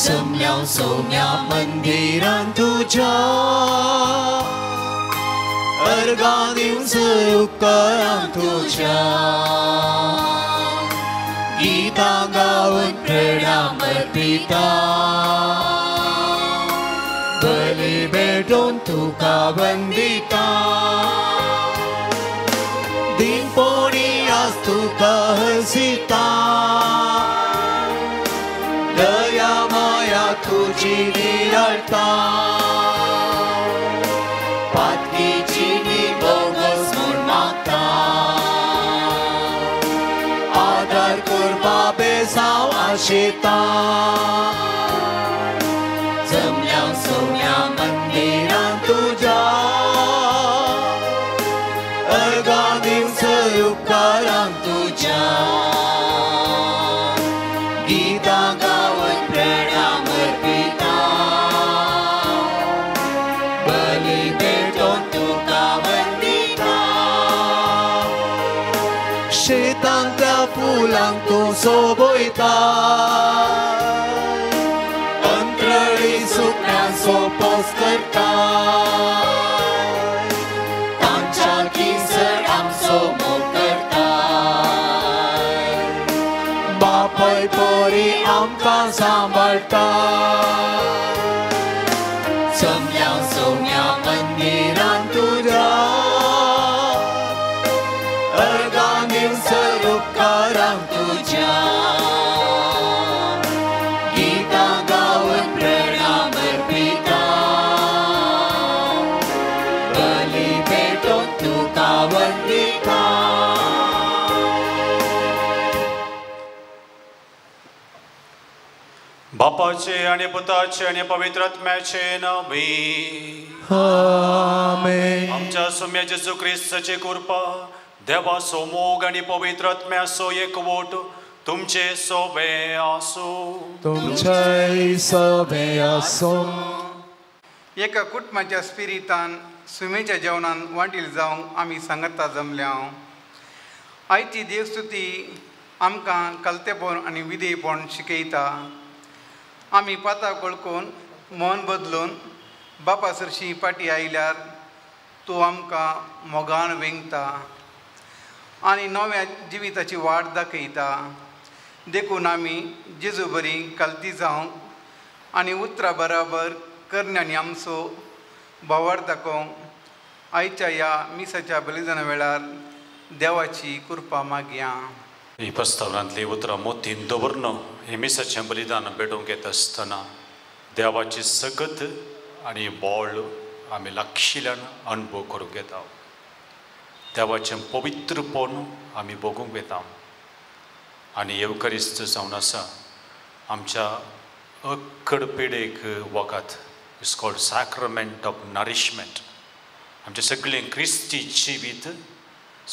जमल्या सोम्या मंदिरान तुज्या अर्गां दिवचो उपकारांक तुज्या गीतां गावन प्रणाम अर्पिता बली भेटोवन तुका वंदिता दिनपोणी आज तुका हसिता दया माया तुजी निरळता पातकीची बोगस म्हूण मागता आदार करपा बेसांव आशेता जमल्या सोम्या मंदिरान तुज्या अर्गां दिवचो उपकारांक तुज्या गीतां गावन प्रणाम अर्पिता बली भेटोवन तुका वंदिता शेतांतल्या फुलांक तूं सोबयता अंत्रळी सुकण्यांचो पोस करता तांच्या किसर आमचो मोग करता बापय पोरी आमकां सांबाळटा जमल्या सोम्या मंदिरान तुज्या अर्गां दिवचो उपकारांक तुज्या गीतां गावन प्रणाम अर्पिता बली भेटोवन तुका वंदिता. बापाचे आणि पुताचे आणि पवित्र आत्म्याचे नावे आमेन. आमच्या सोम्या जेजू क्रिस्ताची कृपा देवाचो मोग आणि पवित्र आत्म्याचो एकवट तुमचे सोबे आसूं. तुमच्याय सोबे आसूं. एका कुटुंबाच्या स्पिरितान सुमेच्या जेवणान वांटील जावंक आमी सांगता जमल्या. आयची देवस्तुती आमकां कलतेपण आनी विधेयपण शिकयता. आमी पाता कळकून मन बदलून बापा सरशी पाटी आयल्यार तूं आमकां मोगान वेंगता आनी नव्या जिविताची वाट दाखयता. देखून आमी जेजू बरी कलती जावंक आनी उतरां बराबर करण्यांनी आमचो भावार्थ दाखोवंक आयच्या ह्या मिसाच्या बलिदाना वेळार देवाची कृपा मागया. ही प्रस्तावनांतली उतरां मोतीन दवरन हे मिसाचें बलिदान भेटोवंक येता आसतना देवाची सकत आनी बळ आमी लागशिल्ल्यान अणभव करूंक येता. देवाचें पवित्रपण आमी भोगूंक येता आनी येवकरिस्त जावन आसा आमच्या अक्कड पिडेक वखद. It's called sacrament of nourishment. आमचें सगळें क्रिस्ती जिवीत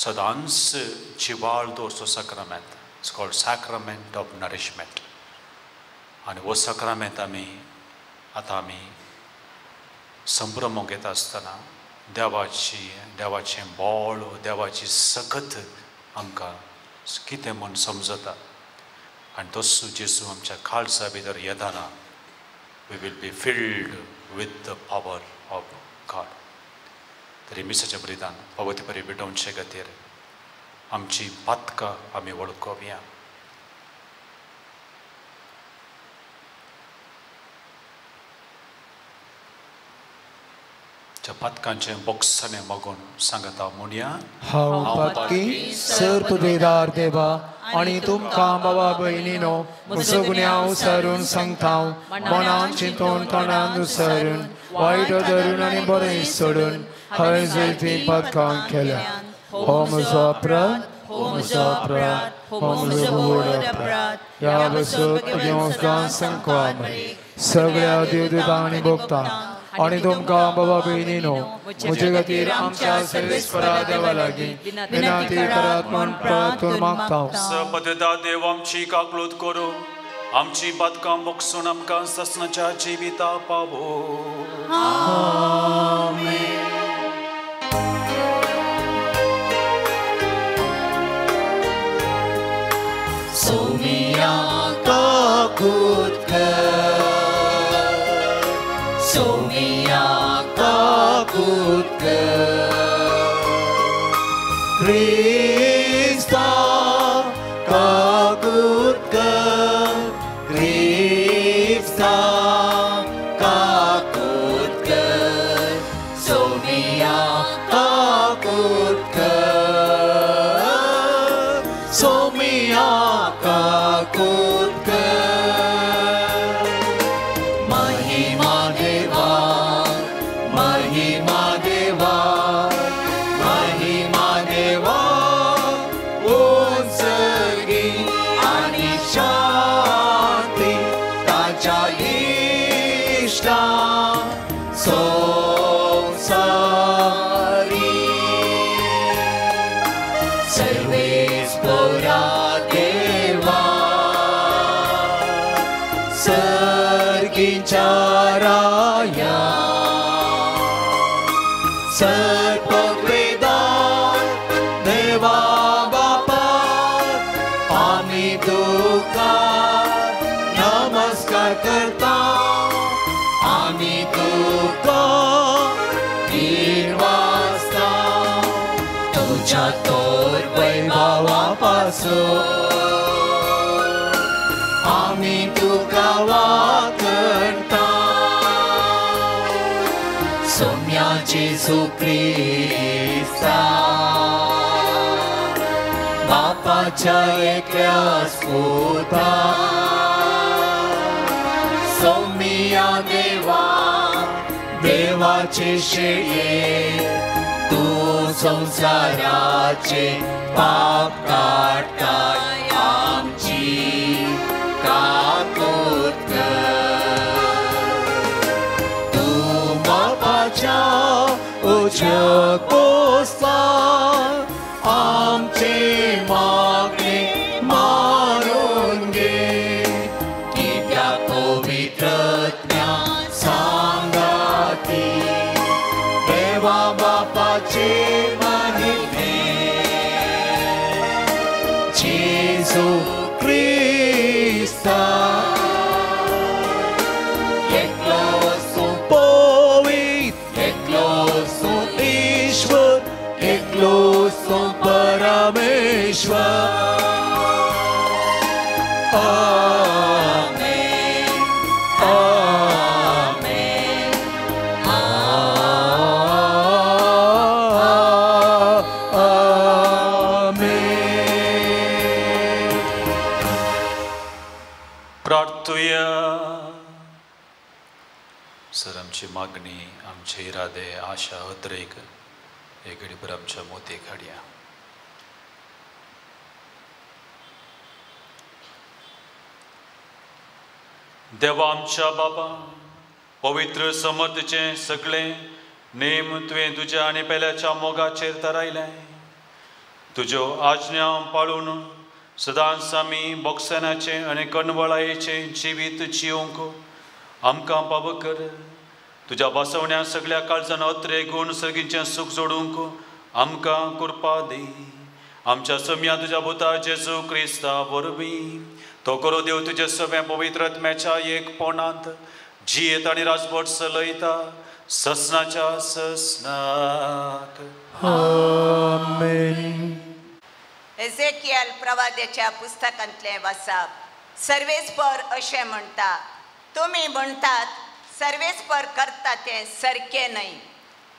सदांच जिवाळ दवरचो साक्रामेंत. It's called sacrament of nourishment. आनी हो साक्रामेंत आमी आतां आमी संभ्रमोंक येता आसतना देवाची देवाचें बळ देवाची सकत आमकां कितें म्हूण समजता आनी तसो जेजू आमच्या काळजा भितर येताना we will be filled with the power of God. तरी मिसाचें बलिदान पावती परी भेटोवचे खातीर आमची पातकां आमी वळखोवया. च्या पातकांचें बोक्साणें मागून सांगता म्हणया. हांव पातकी सर पुदेदार देवा आनी तुमकां बाबा भयणीनो म्हजो गुन्यांव सारून सांगता. मनान चिंतून तोंडान दुसरून वायट धरून आनी बरें सोडून हांवें जैती पातकां केल्या. हो म्हजो अपराध, हो म्हजो अपराध, हो म्हजो व्हड अपराध. ह्या बसत तुज्या संकवा सगळ्या देवदूतां आनी भोगता आनी तुमकां बाबा भयणीनो म्हजे खातीर आमच्या सर्वेस्परा देवा लागीं विनंती करात म्हूण प्रार्थना मागता. सपदता देव आमची काकलूत करूं आमची बातकां बोगसून आमकां ससनाच्या जिविता पावो. आमेन. सोमिया काकूत कर काकूत कर क्रिस्ता काकूत कर क्रिस्ता काकूत कर सोमिया काकूत कर सोमिया काकूत कर महिमा देवा महिमा देवा महिमा देवा उत्सर्गी आणि शांती ताच्या इष्टा संसारी सर्वेस पोरा देवा सर्गीच्या राया सर्पवेदा देवा बापा आम्ही तुका नमस्कार करता आम्ही तुका वाजता तुझ्या तोर वैभवापासून आम्ही तुका वाकणता सोम्या जेजू क्रिस्ता बापाच्या एकल्याच पुता सोम्या देवा देवाचे शेये तू संसाराचे पाप काडताय आमची काकूत कर तू बापाच्या उजव्या बसला आमचे मागणे मानून घे कित्याक पवित्रत्म्या सांगाती देवा बापाचे महिमे जेजू क्रिस्ता एकलो पवित्र एकलो ईश्वर एकलो परमेश्वर आमेन आमेन आमेन. प्रार्थुया. सर आमची मागणी आमचे इरादे आशा अद्रेक हे घडीभर आमच्या मोती काडया. देवा आमच्या बाबा पवित्र समर्थचे सगळे नेम तुवें तुज्या आनी पेल्याच्या मोगाचेर थारायलें. तुज्यो आज्ञा पाळून सदांच आमी बोगसनाचें आनी कणवळायेचें जिवीत जिवंक आमकां पावो कर. तुज्या बसवण्या सगळ्या काळजान अत्रे गुण सर्गीचें सूख जोडूंक आमकां कृपा दी. आमच्या सम्या तुज्या पुता जेजू क्रिस्ता वरवीं तो करो देव तुजे सगळ्या पवित्र आत्म्याच्या एक पोणांत जियेत आनी राजभट चलयता ससनाच्या ससनाक. आमेन. एझेकियल प्रवाद्याच्या पुस्तकांतलें वाचप. सर्वेस्पर अशें म्हणटा, तुमी म्हणटात सर्वेस्पर करता तें सारकें न्हय.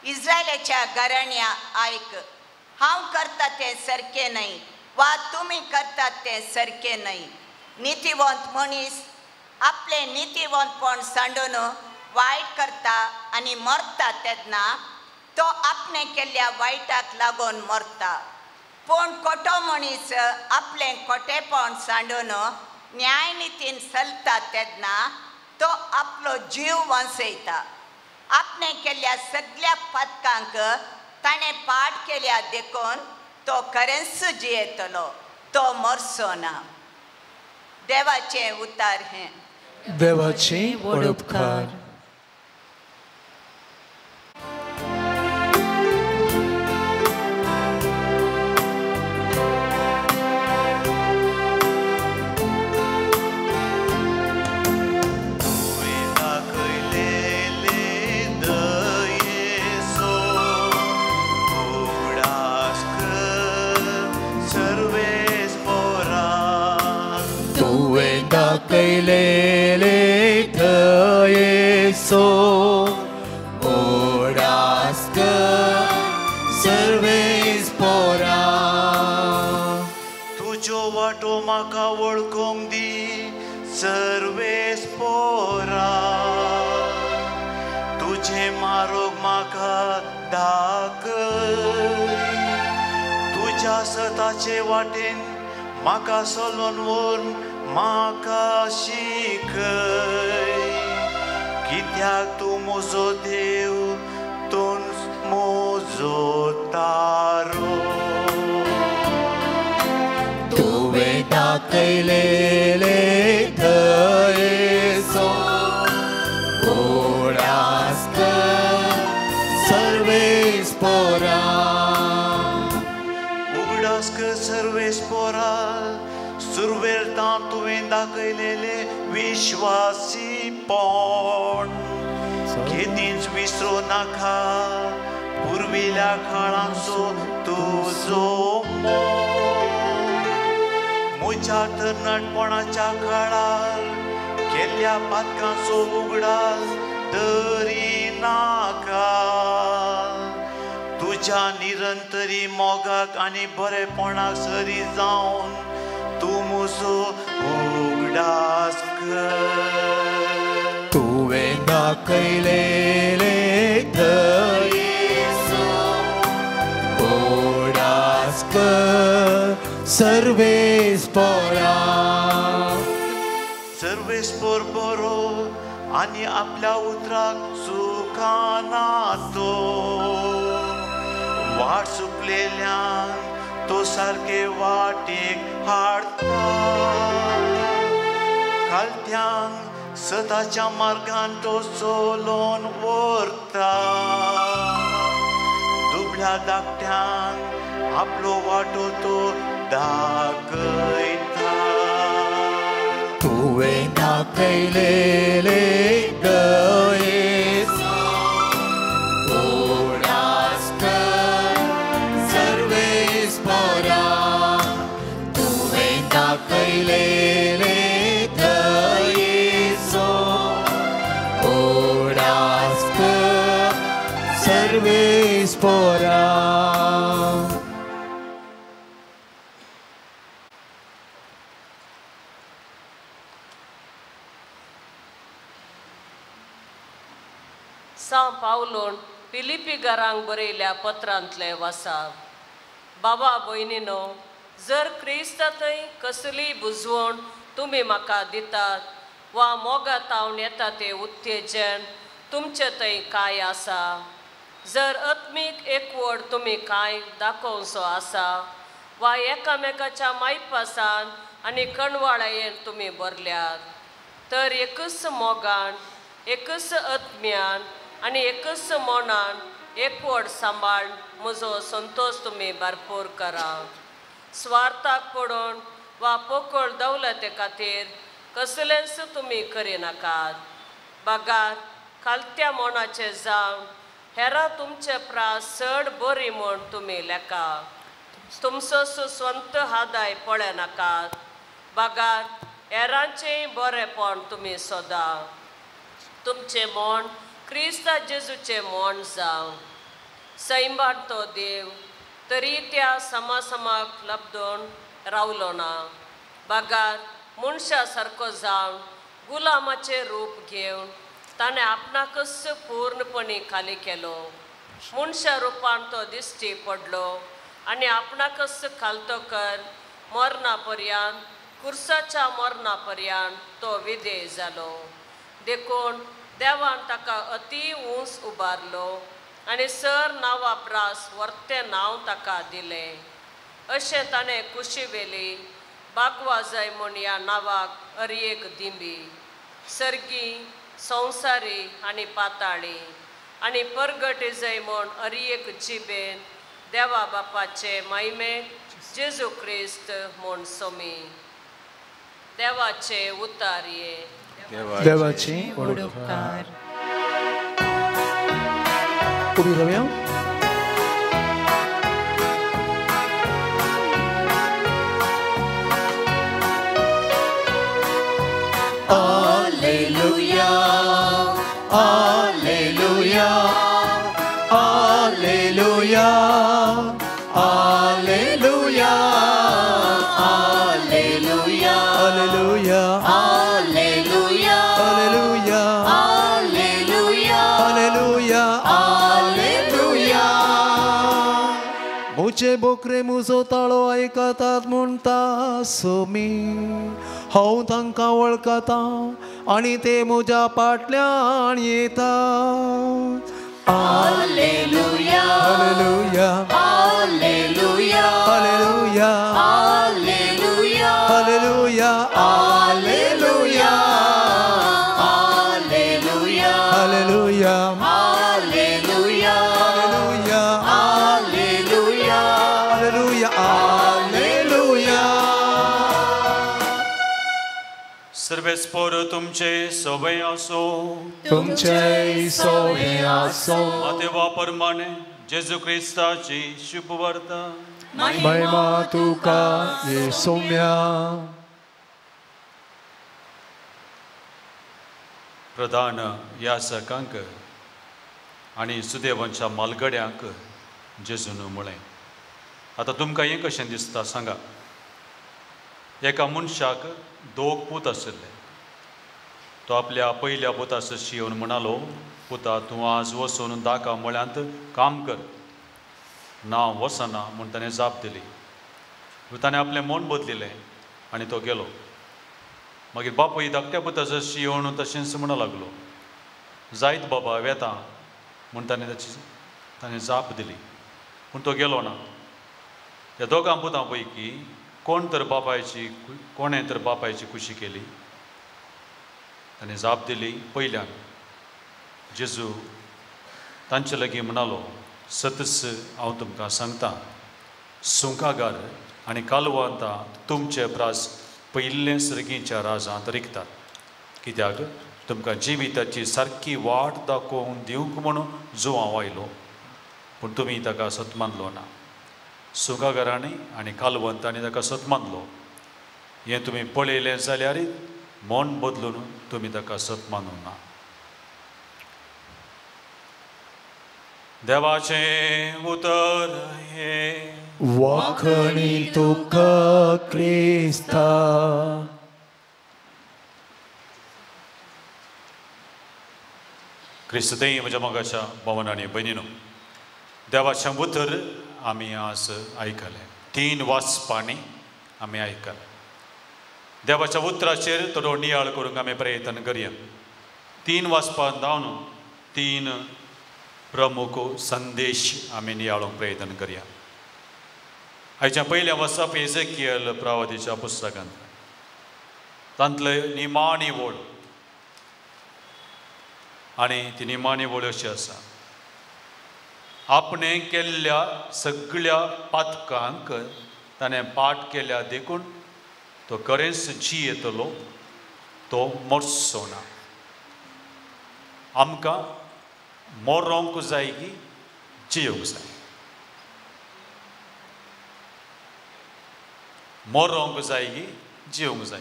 इस्रायलाच्या घराण्या आयक, हांव करता तें सारकें न्हय वा तुमी करतात तें सारकें न्हय. नितीवंत मनीस आपलें नितीवंतपण सांडून वायट करता आनी मरता तेन्ना तो आपणें केल्ल्या वायटाक लागून मरता. पूण खोटो मनीस आपलें खोटेपण सांडून न्यायनितीन चलता तेन्ना तो आपलो जीव वांचयता. आपणें केल्ल्या सगळ्या पातकांक ताणें पाठ केल्या देखून तो खरेंच जियेतलो, तो मरचो ना. देवाचें उतार हें. देवाचे वडोपकार. तुवें दाखयलेले दये दाखयलेले दयेचो उगडास कर सर्वेस पोरा. तुज्यो वाटो म्हाका वळखूंक दी सर्वेस पोरा, तुजें मारोग म्हाका दाखय. तुज्या सताचे वाटेन म्हाका चलोवन व्हर, म्हाका शिकय. कित्याक तूं म्हजो देव, तूंच म्हजो तारो. तुवें दाखयलेले दयेचो उगडास कर सर्वेस पोरा. उगडास कर सर्वेस पोरा, सुरवेर तां तुवें दाखयलेले विश्वासीपण. केदींच विसरूं नाका पुर्विल्ल्या काळांचो तुजो मोग. म्हज्या तरणाटपणाच्या काळार केल्ल्या पातकांचो उगडास दरिनाका. तुज्या निरंतरी मोगाक आनी बरेपणाक सरी जावन तूं म्हजो उगडास कर. तुवें दाखयलेले दयेचो उगडास कर सर्वेस पोरा. सर्वेस पोर बरो आनी आपल्या उतराक चुकाना तो. वाट चुकलेल्यांक तो सारके वाटेक हाडटा. खालत्यांक सदाच्या मार्गान तो चलोवन व्हरता. दुबळ्या धाकट्यांक आपलो वाटो तो दाखयता. तुवें दाखयलेले दयेचो उगडास कर सर्वेस पोरा. तुवें दाखयलेले दयेचो उगडास कर सर्वेस पोरा. सां पावलोन फिलिपीगारांक बरयल्या पत्रांतलें वासाप. बाबा भयणीनो, जर क्रिस्ता थंय कसलीय बुजवण तुमी म्हाका दितात वा मोगा तावन येता तें उत्तेजन तुमचे थंय कांय आसा, जर आत्मीक एकवट तुमी कांय दाखोवचो आसा वा एकामेकाच्या मायपासान आनी कणवाळायेन तुमी भरल्यात, तर एकच मोगान, एकच आत्म्यान आनी एकच मनान एकवट सांबाळ म्हजो संतोश तुमी भरपूर करा. स्वार्थाक पडून वा पोकळ दौलते खातीर कसलेंच तुमी करिनाकात. बगार खालत्या मनाचें जावन हेरां तुमचे प्रास चड बरी म्हूण तुमी लेखा. तुमचो स्वंत हादाय पळयनाकात, बगार हेरांचेंय बरेंपण तुमी सोदा. तुमचें मन क्रिस्ता जेजूचें मन जावं. सैमान तो देव तरी त्या समासमाक लब्दून रावलो ना, बगार मनशा सारको जावन गुलामाचें रूप घेवन ताणें आपणाकच पूर्णपणी खाली केलो. मनशा रुपान तो दिश्टी पडलो आनी आपणाकच खालतो कर मरणा पर्यंत, कुर्साच्या मरणा पर्यंत तो विधेय जालो. देखून देवान ताका अती उंच उबारलो आनी सर नांवा प्रास वर्तें नांव ताका दिलें. अशें ताणें कुशीवेली बागवाजय म्हूण ह्या नांवाक अरयेक दिंबी सर्गी, संवसारी आनी पाताळी आनी परगटीजय म्हूण अरयेक जिबेन देवा बापाचे मायमेक जेजू क्रिस्त म्हूण सोमी. देवाचे उतार ये. देवाची उपकार. उबी रावया. Alleluia, alleluia, alleluia, alleluia, alleluia, alleluia, alleluia, alleluia, alleluia, alleluia. मुझे बोकरे मुजो ताळो आयकतात म्हणटा सोमी, हांव तांकां वळखता आनी ते म्हज्या फाटल्यान येता. Alleluia, alleluia, alleluia, alleluia, alleluia, alleluia, alleluia, alleluia, alleluia, alleluia, alleluia, alleluia, alleluia, alleluia. सर्वेस्पोर तुमचे सवय आसो, तुमचे सवय आसो. मातेवा परमाने जेजू क्रिस्ताची शुभवार्ता. महिमा तुका येसुम्या. प्रधान यासकांक आनी सुदेवांच्या मालगड्यांक जेजून म्हळें, आतां तुमकां हें कशें दिसता सांगा. एका मनशाक दोग पूत आशिल्ले. तो आपल्या पयल्या पुता सशी येवन म्हणालो, पुता तूं आज वचून दाका मळ्यांत काम कर. ना वचना म्हूण ताणें जाप दिली. ताणें आपलें मन बदलिलें आनी तो गेलो. मागीर बापूय धाकट्या पुता सशी येवन तशेंच म्हणूं लागलो, जायत बाबा वेता म्हूण ताणें ताणें जाप दिली, पूण तो गेलो ना. ह्या दोगां पुतां पैकी कोण तर बापायची कोणें तर बापायची खुशी केली? ताणें जाप दिली, पयल्यान. जेजू तांचे लागीं म्हणालो, सतच हांव तुमकां सांगता, सुंकागार आनी कालवंतां तुमचे प्रास पयिल्ले सर्गीच्या राजांत रिगतात. कित्याक तुमकां जिविताची सारकी वाट दाखोवन दिवंक म्हणून जुवांव आयलो, पूण तुमी ताका सत मानलो ना. सुंकागारांनी आनी कालवंतांनी ताका सत मानलो. हें तुमी पळयलें जाल्यार मन बदलून तुमी ताका सत मानूंक ना. देवाचें उतर हें. वाखणी तुका क्रिस्ता. क्रिस्तय म्हज्या मोगाच्या भावान आनी भयणीनो, देवाचें उतर आमी आज आयकलें. 3 वाचपांनी आमी आयकलें. देवाच्या उतराचेर थोडो नियाळ करूंक आमी प्रयत्न करया. 3 वाचपां जावन 3 प्रमुख संदेश आमी नियाळूंक प्रयत्न करया. आयच्या पयल्या वाचप एजेकियल प्रवादीच्या पुस्तकांत, तांतले निमाणी ओळ, आनी ती निमाणी ओळ अशी आसा, आपणें केल्ल्या सगळ्या पातकांक ताणें पाठ केल्या देखून तो खरेंच जियेतलो, तो मरचो ना. आमकां मरोंक जाय की जियोंक जाय? मरोंक जाय की जियोंक जाय?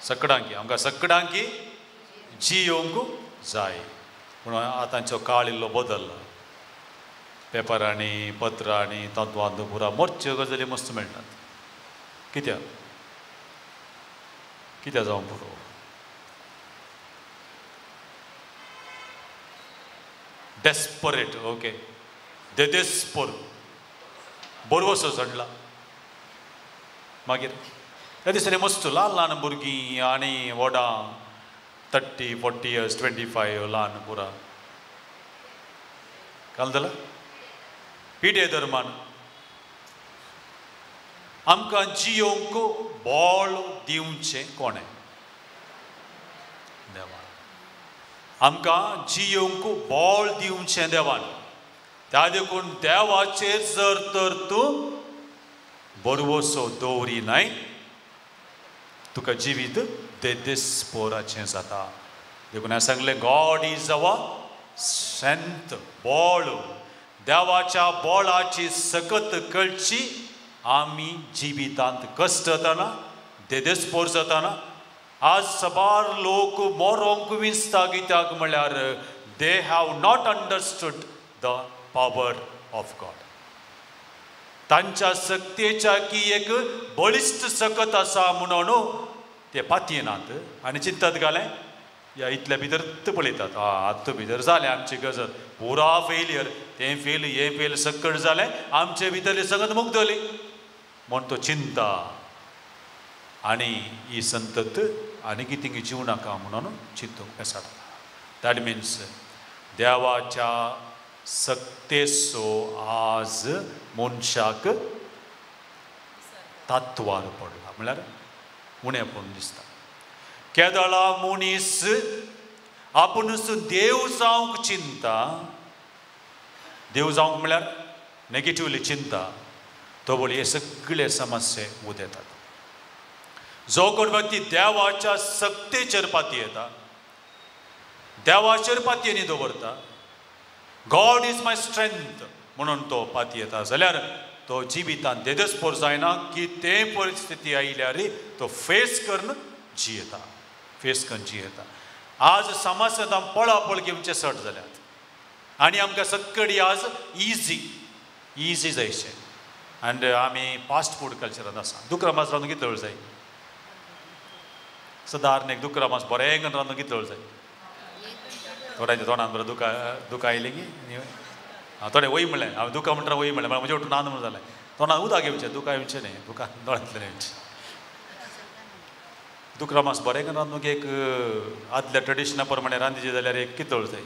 सगळ्यांकी, आमकां सगळ्यांकी जियोंक जाय. पूण आतांचो काळ इल्लो बदल्ला. पेपरांनी पत्रांनी तत्वांत पुरा मोरच्यो गजाली मस्त मेळटात. कित्याक कित्याक जावंक पुरो? डेस्परेट, ओके, देदेस्पोर, बरवसो चडला. मागीर त्या दिसांनी मस्त ल्हान ल्हान भुरगीं आनी व्हडां 30, 40 इयर्स, 25 ल्हान पुरा काल जाला पिडे धर्मान आमकां जियोंक बळ दिवचें कोणें? देवान. आमकां जियोंक बळ दिवचें देवान. त्या देखून देवाचेर जर तर तूं बरवसो दवरी नाय, तुका जिवीत देदेस्पोराचें जाता. देखून हांवें सांगलें, गॉड is our strength, बळ. देवाच्या बळाची सकत कळची आमी जिवितांत कश्ट जाताना, देदेस्पोर जाताना आज सबार लोक मोरोंक विंचता कित्याक म्हळ्यार they have not understood the power of God. तांच्या सक्तेच्या की एक बळिश्ट सकत आसा म्हणून ते पातयेनात आनी चिंतात घालें या इतल्या भितर पळयतात, आतां भितर जालें आमची गजल पुरा फेलियर, तें फेल हें फेल सकट जालें, आमचे भितरली संगत मुगदली म्हण तो चिंता आनी ही संतत आनी कितें जीव नाका म्हणून चिंतूंक पेसाडटा. That means देवाच्या सक्तेचो आज मनशाक तात्वार पडला, म्हळ्यार उणेपण दिसता. केदळा मनीस आपुणूच देव जावंक चिंता, देव जावंक म्हळ्यार नेगेटिवली चिंता, तो बोल हे सगळे समस्ये उदेतात. जो कोण व्यक्ती देवाच्या सक्तेचेर पाती येता, देवाचेर पातयेनी दवरता, गॉड is my strength म्हणून तो पाती येता जाल्यार तो जिवितान देदस्पोर जायना की ते परिस्थिती आयल्यार तो फेस करून जियेता, फेस करून जियेता. आज समाजांत आम पळापळ घेवचे सट जाल्यात आनी आमकां सक्कडी आज इजी इजी जायचें आनी आमी फास्ट फूड कल्चरांत आसा. दुकरा मास रांदूंक कितलो वेळ जाय? सदारण एक दुकरा मास बरें करून रांदूंक कितलो वेळ जाय? थोड्यांच्या तोंडान बरें दुकां दुकां आयलीं की थोडे वय म्हणलें, हांवें दुकां म्हणटा वय म्हणलें, म्हजें उठून नान म्हणून जालें. तोंडान उदक घेवचें, दुकां येवचें न्ही, दुकां दोळ्यांतल्यान येवचें. दुकरा मास बरें करून रांदूंक एक आदल्या ट्रेडिशना प्रमाणे रांदचें जाल्यार एक कितलो वेळ जाय?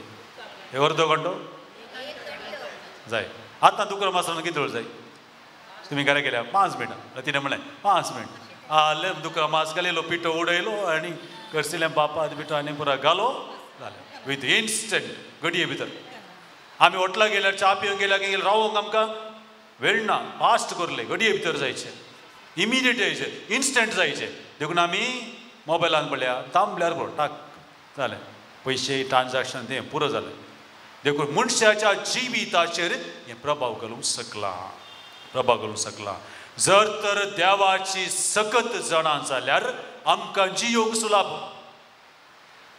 एक अर्दो घंटो जाय. आतां दुकरा मास रांदूंक कितलो वेळ जाय? तुमी घरा गेल्या 5 मिनटां, तिणें म्हणलें 5 मिनट आलें दुकरा मास घालिलो, पिठो उडयलो आनी करसिलें बापाद पिठो आनी पुरा घालो, जालें विथ इन्स्टंट घडये भितर. आमी हॉटला गेल्यार च्या पिवंक गेल्यार गेल्यार रावोंक आमकां वेळ ना, फास्ट करले घडये भितर जायचें, इमिडिएट जायचें, इन्स्टंट जायचें. देखून आमी मोबायलान पळया थांबल्यार पुरो टाक जालें, पयशे ट्रान्जॅक्शन तें पुरो जालें. देखून मनशाच्या जिविताचेर हें प्रभाव घालूंक शकला, प्रभाव घालूंक शकला. जर तर देवाची सकत जाणा जाल्यार आमकां जियोंक सुलाभ.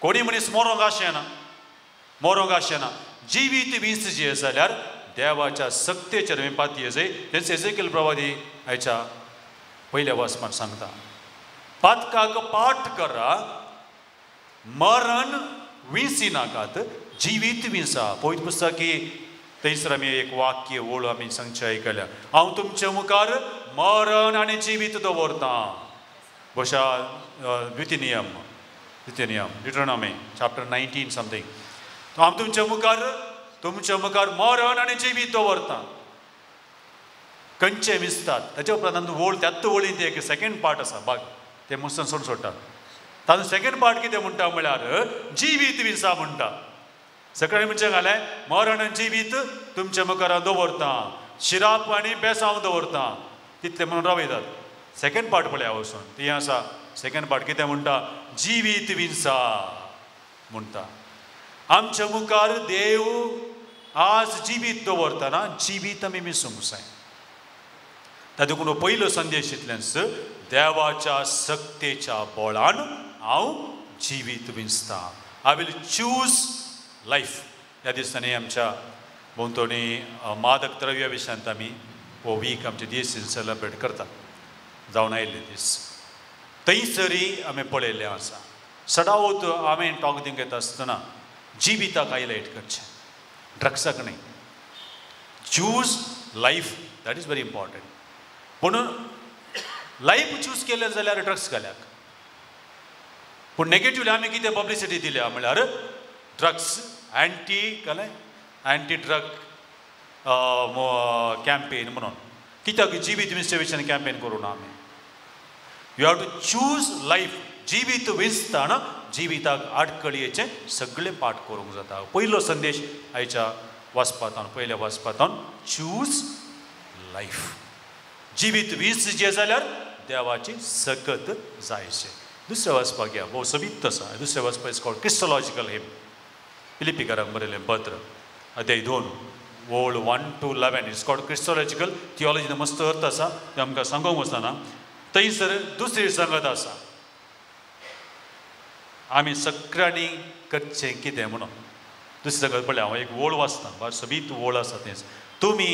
कोणी मनीस मरोंक आशेना, मरोंक आशेना. जिवीत वीस जिये जाल्यार देवाच्या सक्तेचेर आमी पातये जाय. तेंच एजेकियल प्रवादी आयच्या पयल्या वाचपान सांगता, पातकाक पाठ करा, मरण विंसी नाकात, जिवीत विंसा. पवित्र पुस्तकी थंयसर आमी एक वाक्य ओळ आमी सांगचें आयकल्या, हांव तुमचे मुखार मरण आनी जिवीत दवरतां. बशा द्वितीय नियम, द्वितीय नियम डिटरनॉमी चॅप्टर 19 समथींग. हांव तुमच्या मुखार, तुमच्या मुखार मरण आनी जिवीत दवरतां. खंयचे विसतात ताच्या उपरांत ओळ त्याच ओळींत एक सेकेंड पार्ट आसा बाग, ते मुसन सोडून सोडटात. तातूंत सेकेंड पार्ट कितें म्हणटा म्हळ्यार जिवीत विंसा म्हणटा. सकाळी म्हणचें घालें मरण आनी जिवीत तुमच्या मुखार दवरतां, शिराप आनी बेसांव दवरतां, तितलें म्हणून रावयतात. सेकेंड पार्ट पळया वचून ती आसा. सेकेंड पार्ट कितें म्हणटा? जिवीत विंसा म्हणटा. आमच्या मुखार देव आज जिवीत दवरतना जिवीत आमी मिसूंक जाय. तातूंत पयलो संदेश इतल्यान, देवाच्या सक्तेच्या बळान हांव जिवीत विंचता. I will choose life. ह्या दिसांनी आमच्या भोंवतणी मादक द्रव्या विशयांत आमी हो वीक आमचे दीस सेलिब्रेट करतात जावन आयिल्ले दीस. थंयसरी आमी पळयल्लें आसा सदांच आमी टॉक दिवंक येता आसतना जिविताक हायलायट करचें, ड्रग्साक न्हय. Choose life, that is very important. पूण लायफ चूज केलें जाल्यार ड्रग्स घाल्याक. पूण नेगेटिवली आमी कितें पब्लिसिटी दिल्या म्हळ्यार ड्रग्स एंटी घालें, एंटी ड्रग कॅम्पेन म्हणून. कित्याक जिवीत विंचच्या कॅम्पेन करूं ना आमी? You have to choose life. जिवीत विंचतना जिविताक आडखळयेचें सगळें पाठ करूंक जाता. पयलो संदेश आयच्या वाचपांत, पयल्या वाचपांत, चूज लायफ. जिवीत वीस जे जाल्यार देवाची सकत जायचें. दुसऱ्या वाचपाक या, भोव सोबीत आसा. दुसऱ्या वाचपा is called Christological हिम. फिलिपीकारांक बरयलें पत्र, अध्याय 2 ओळ 1 to 11. It's called Christological theology. मस्त अर्थ आसा, तें आमकां सांगूंक वचना. थंयसर दुसरी संगत आसा. आमी सगळ्यांनी करचें कितें म्हणून दुसरें सगळें पळय हांव एक ओळ वाचता, बार सोबीत ओळ आसा तें. तुमी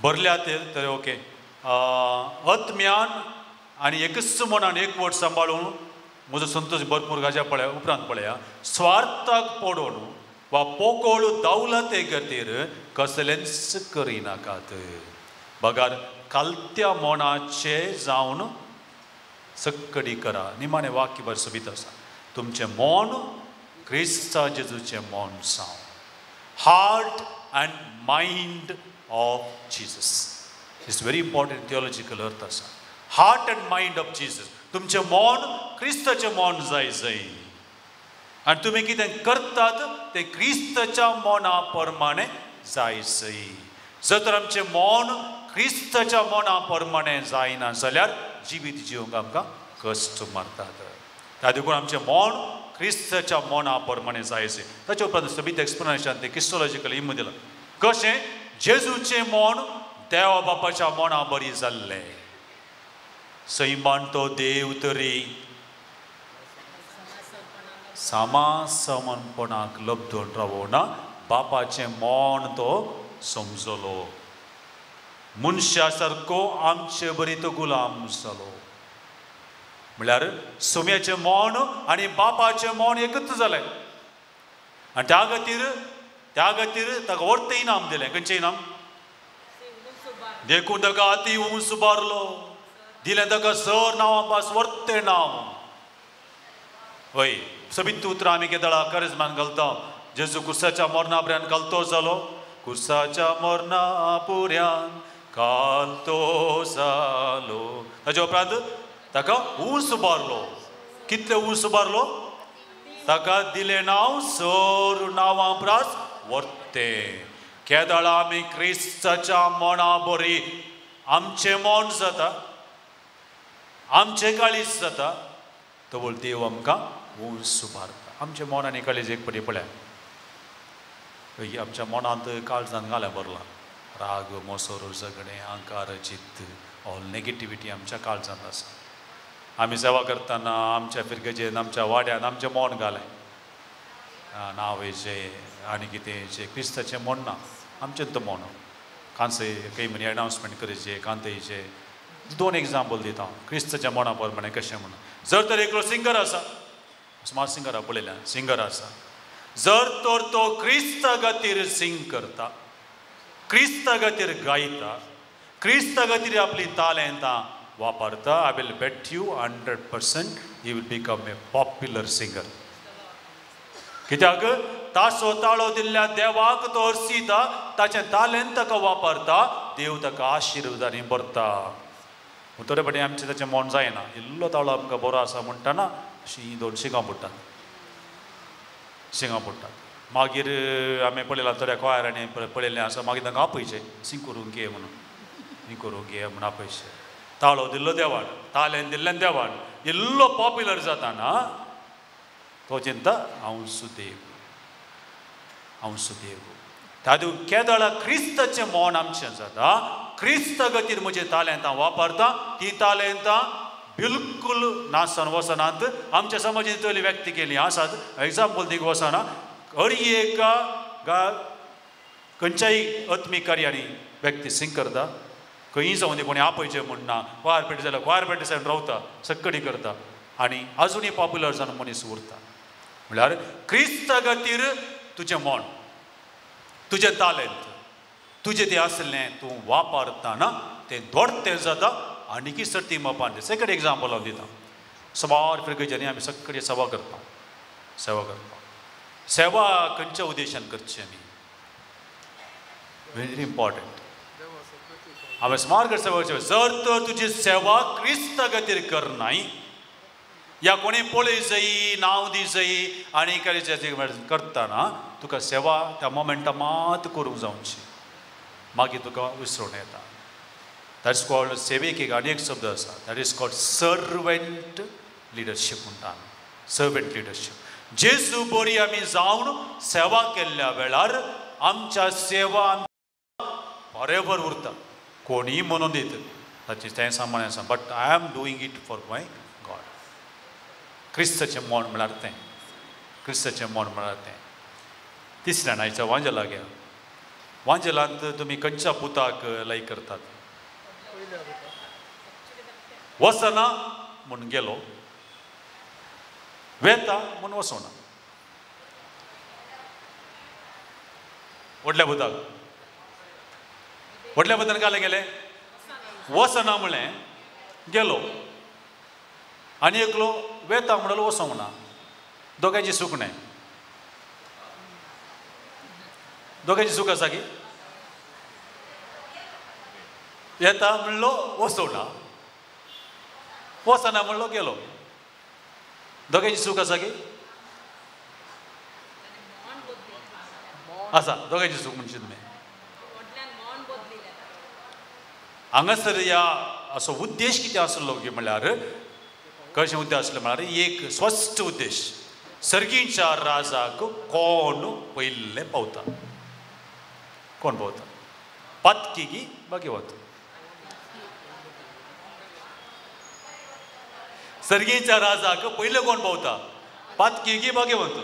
भरल्यात तर ओके आत्म्यान आनी एकच मनान एकवट सांबाळून म्हजो संतोश भरपूर गाज्या पळया उपरांत पळया स्वार्थाक पडोवन वा पोकोळ दावलते खातीर कसलेंच करिनाकात, बगार कालत्या मनाचे जावन सक्कडी करा. निमाणें वाक्य बरें सोबीत आसा, तुमचें मन क्रिस्ता जेजूचें मन जावं. Heart and mind of Jesus it's very important theological अर्थ आसा. Heart and mind of Jesus, तुमचें मन क्रिस्ताचें मन जाय जाय आनी तुमी कितें करतात तें क्रिस्ताच्या मना प्रमाणे जाय सय. जर तर आमचें मन क्रिस्ताच्या मना प्रमाणे जायना जाल्यार जिवीत जिवंक आमकां कश्ट मारतात. त्या देखून आमचें मन क्रिस्ताच्या मना प्रमाणे जाय सय. ताचे उपरांत सोबीत एक्सप्लेनेशन तें क्रिस्टोलॉजिकल इमू दिलां कशें जेजूचें मन देवा बापाच्या मना बरी जाल्लें. सैमान तो देव तरी सामासमनपणाक लब्धून रावना, बापाचें मन तो समजलो. मनशा सारको आमचे बरी तो गुलाम जालो. म्हळ्यार सुम्याचें मन आनी बापाचें मन एकच जालें आनी त्या खातीर ताका वर्त इनाम दिलें. खंयचें इनाम? देखून ताका आती उंच उबारलो, दिलें ताका सर नांवा पास वर्तें नांव. हय, सोबीत उतरां आमी केदळा करिज्मान घालता. जेजू कुर्साच्या मरणा पुऱ्यान घालतो जालो, कुर्साच्या मरणा पुऱ्यान घालतो जालो. ताच्या उपरांत ताका ऊंच उबारलो. कितले ऊंच उबारलो? ताका दिलें नांव सर नांवां प्रास वर्तें. केदळा आमी क्रिस्ताच्या मना बरी आमचें मन जाता, आमचें काळीज जाता, तवळ देव आमकां ऊंच उबारता. आमचें मन आनी काळीज एक पटी पळया, आमच्या मनांत काळजान घालें भरलां राग, मोसोर, झगडें, अहंकार, जिद्द, ऑल नेगेटिविटी आमच्या काळजांत आसा. आमी सेवा करतना आमच्या फिरगजेन, आमच्या वाड्यान आमचें मन घालें नांव हेचें आनी कितें हेचें, क्रिस्ताचें मन ना, आमचें तो मन. कांसे काही म्हणी अनावन्समेंट करचें कांतेचें. दोन एग्जाम्पल दिता हांव क्रिस्ताच्या मना प्रमाणे कशें म्हणून. जर तर एकलो सिंगर आसा, स्मार्ट सिंगरा पळयल्या, सिंगर आसा, जर तर तो क्रिस्ता खातीर सिंग करता, क्रिस्ता खातीर गायता, क्रिस्ता खातीर आपली तालेंतां वापरता, I will bet you 100% he will become a popular singer. कित्याक तासो ताळो दिल्ल्या देवाक तो अर्सिता, ताचें तालेंत ताका वापरता, देव ताका आशिर्वादांनी भरता. थोडे फावटी आमचें ताचें मन जायना, इल्लो ताळो आमकां बरो आसा म्हणटना अशीं दोन शिंगां पडटात, शिंगां पडटात. मागीर आमी पळयलां थोड्या कोयरांनी पळयल्लें आसा, मागीर तांकां आपयचें सिंग करूंक घे म्हणून, सिंग करूंक घे म्हणून आपयचें. ताळो दिल्लो देवान, तालेन दिल्लें देवान, इल्लो पॉप्युलर जाता ना तो चिंता हांव सुदेव, हांव सुदेव. तातूंत केदळा क्रिस्ताचें मन आमचें जाता, क्रिस्ता खातीर म्हजें तालेंतां वापरता, तीं तालेंतां बिलकूल नासन वचनात. आमच्या समाजांत तरी व्यक्ती केली आसात, एग्जाम्पल दिवंक वचना. हर एका खंयच्याय आत्मीक कार्यांनी व्यक्ती सिंग करता, खंयी जावन ती कोणी आपयचें म्हण ना, क्वार पेटी जाल्यार क्वार पेटी सायन रावता, सक्कडी करता आनी आजुनूय पॉप्युलर जावन मनीस उरता. म्हळ्यार क्रिस्ता खातीर तुजें मन, तुजें तालेंत, तुजें तें आसलें तूं वापरतना तें दोडतें जाता आनीकी सर्ती मापान. सेकंड एग्जाम्पल हांव दिता. सुमार फिरगजांनी आमी सगळी सेवा करता, सेवा करता. सेवा खंयच्या उद्देशान करची आमी, व्हेरी इम्पॉर्टंट. हांवें सुमार कर सेवा करची. जर तर तुजी सेवा क्रिस्ता खातीर करनाय या कोणी पळय जाई, नांव दी जाई आनी करतना तुका सेवा त्या मोमेंटा मात करूंक जावची, मागीर तुका विसरून येता. That is called सेवेक एक आनी एक शब्द आसा, that is called servant leadership म्हणटा आमी, सर्वंट लिडरशीप. जेजू बरी आमी जावन सेवा केल्ल्या वेळार आमच्या सेवा फॉरेवर उरता. कोणीय म्हणून दित ताचें तें सामान्य आसा, but I am doing it for my God. क्रिस्ताचें मोन म्हळ्यार तें, क्रिस्ताचें मोन म्हळ्यार तें. तिसऱ्यान आयच्या वांजेला घ्या. वांजेलांत तुमी खंयच्या पुताक लायक करतात? वचना म्हूण गेलो, वेता म्हूण वचना. व्हडल्या पुताक, व्हडल्या पुतान काले गेले, वचना म्हणलें गेलो, आनी एकलो वेता म्हणलो वचोंक ना. दोगांयची सूख न्हय, दोगांयची चूक आसा की येता म्हणलो वचोंक ना, वचना म्हणलो गेलो. दोगांयची चूक आसा की आसा? दोगांयची चूक म्हणशी तुमी. हांगासर ह्या असो उद्देश कितें आसलो की म्हणल्यार कशें उद्देश आसलो म्हळ्यार एक स्पश्ट उद्देश, सर्गीच्या राजाक कोण पयल्लें पावता, कोण पावता? पातकी की भाग्यवंत? सर्गीच्या राजाक पयलें कोण पावता? पातकी की भाग्यवंत?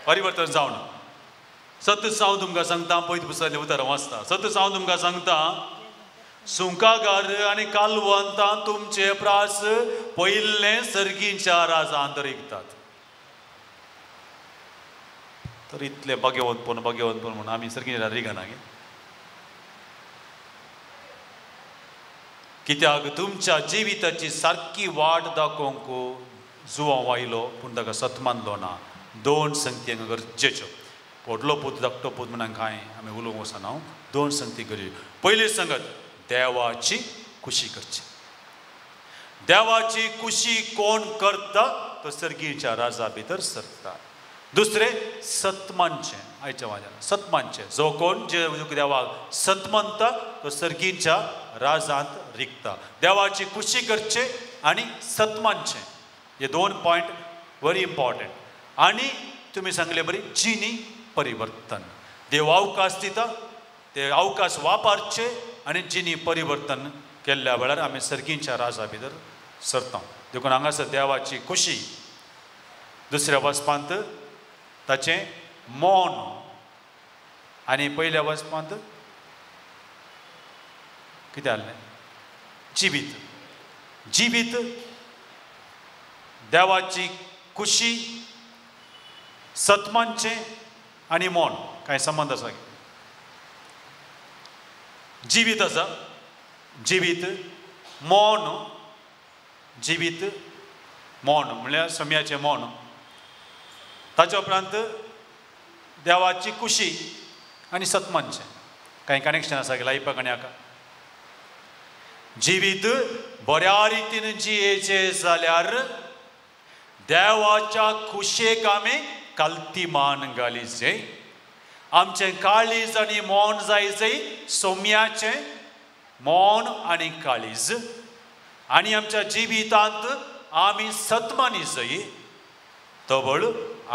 परिवर्तन जावन. सत हांव तुमकां सांगता, पयत पुस्तकांतलें उतरां वाचता. सत हांव तुमकां सांगता, सुंकागार आनी कालवंतां तुमचे प्रास पयल्लें सर्गीच्या राजांत रिगतात. तर इतलें भाग्यवंतपण भाग्यवंतपण म्हणून आमी सर्गीच्या रिगना गे. कित्याक तुमच्या जिविताची सारकी वाट दाखोवंक जुवांव आयलो पूण ताका सत मानलो ना. दोन संगती हांगा गरजेच्यो. व्हडलो पूत धाकटो पूत म्हणून कांय आमी उलोवंक वचना. दोन संगती गरजेच्यो. पयली संगत, देवाची खुशी करची. देवाची खुशी कोण करता तो सर्गीच्या राजा भितर सरता. दुसरें, सत मानचें. आयच्या वांज्यान सत मानचें. जो कोण जे देवाक सत मानता तो सर्गीच्या राजांत रिगता. देवाची खुशी करचें आनी सत मानचें, हे दोन पॉयंट व्हेरी इम्पॉर्टंट. आनी तुमी सांगले बरी जिनी परिवर्तन. देव अवकाश दिता, ते अवकाश वापरचे आनी जिनी परिवर्तन केल्ल्या वेळार आमी सर्गीच्या राजा भितर सरता. देखून हांगासर देवाची खुशी, दुसऱ्या वचपांत ताचें मौन, आनी पयल्या वचपांत कितें आहलें? जिवीत. जिवीत, देवाची खुशी, सतमानचें आनी मौन, कांय संबंद आसा? जिवीत आसा, जिवीत मौन, जिवीत मौन म्हणल्यार सम्याचें मौन. ताच्या उपरांत देवाची खुशी आनी सतमानचें कांय कनेक्शन आसा की लायफाक आनी हाका. जिवीत बऱ्या रितीन जियेचें जाल्यार देवाच्या खुशेक आमी कल्ती मान घाली जाय. आमचें काळीज आनी मौन जाय जाय सोम्याचें मौन आनी काळीज, आनी आमच्या जिवितांत आमी सतमानी जाय, तवळ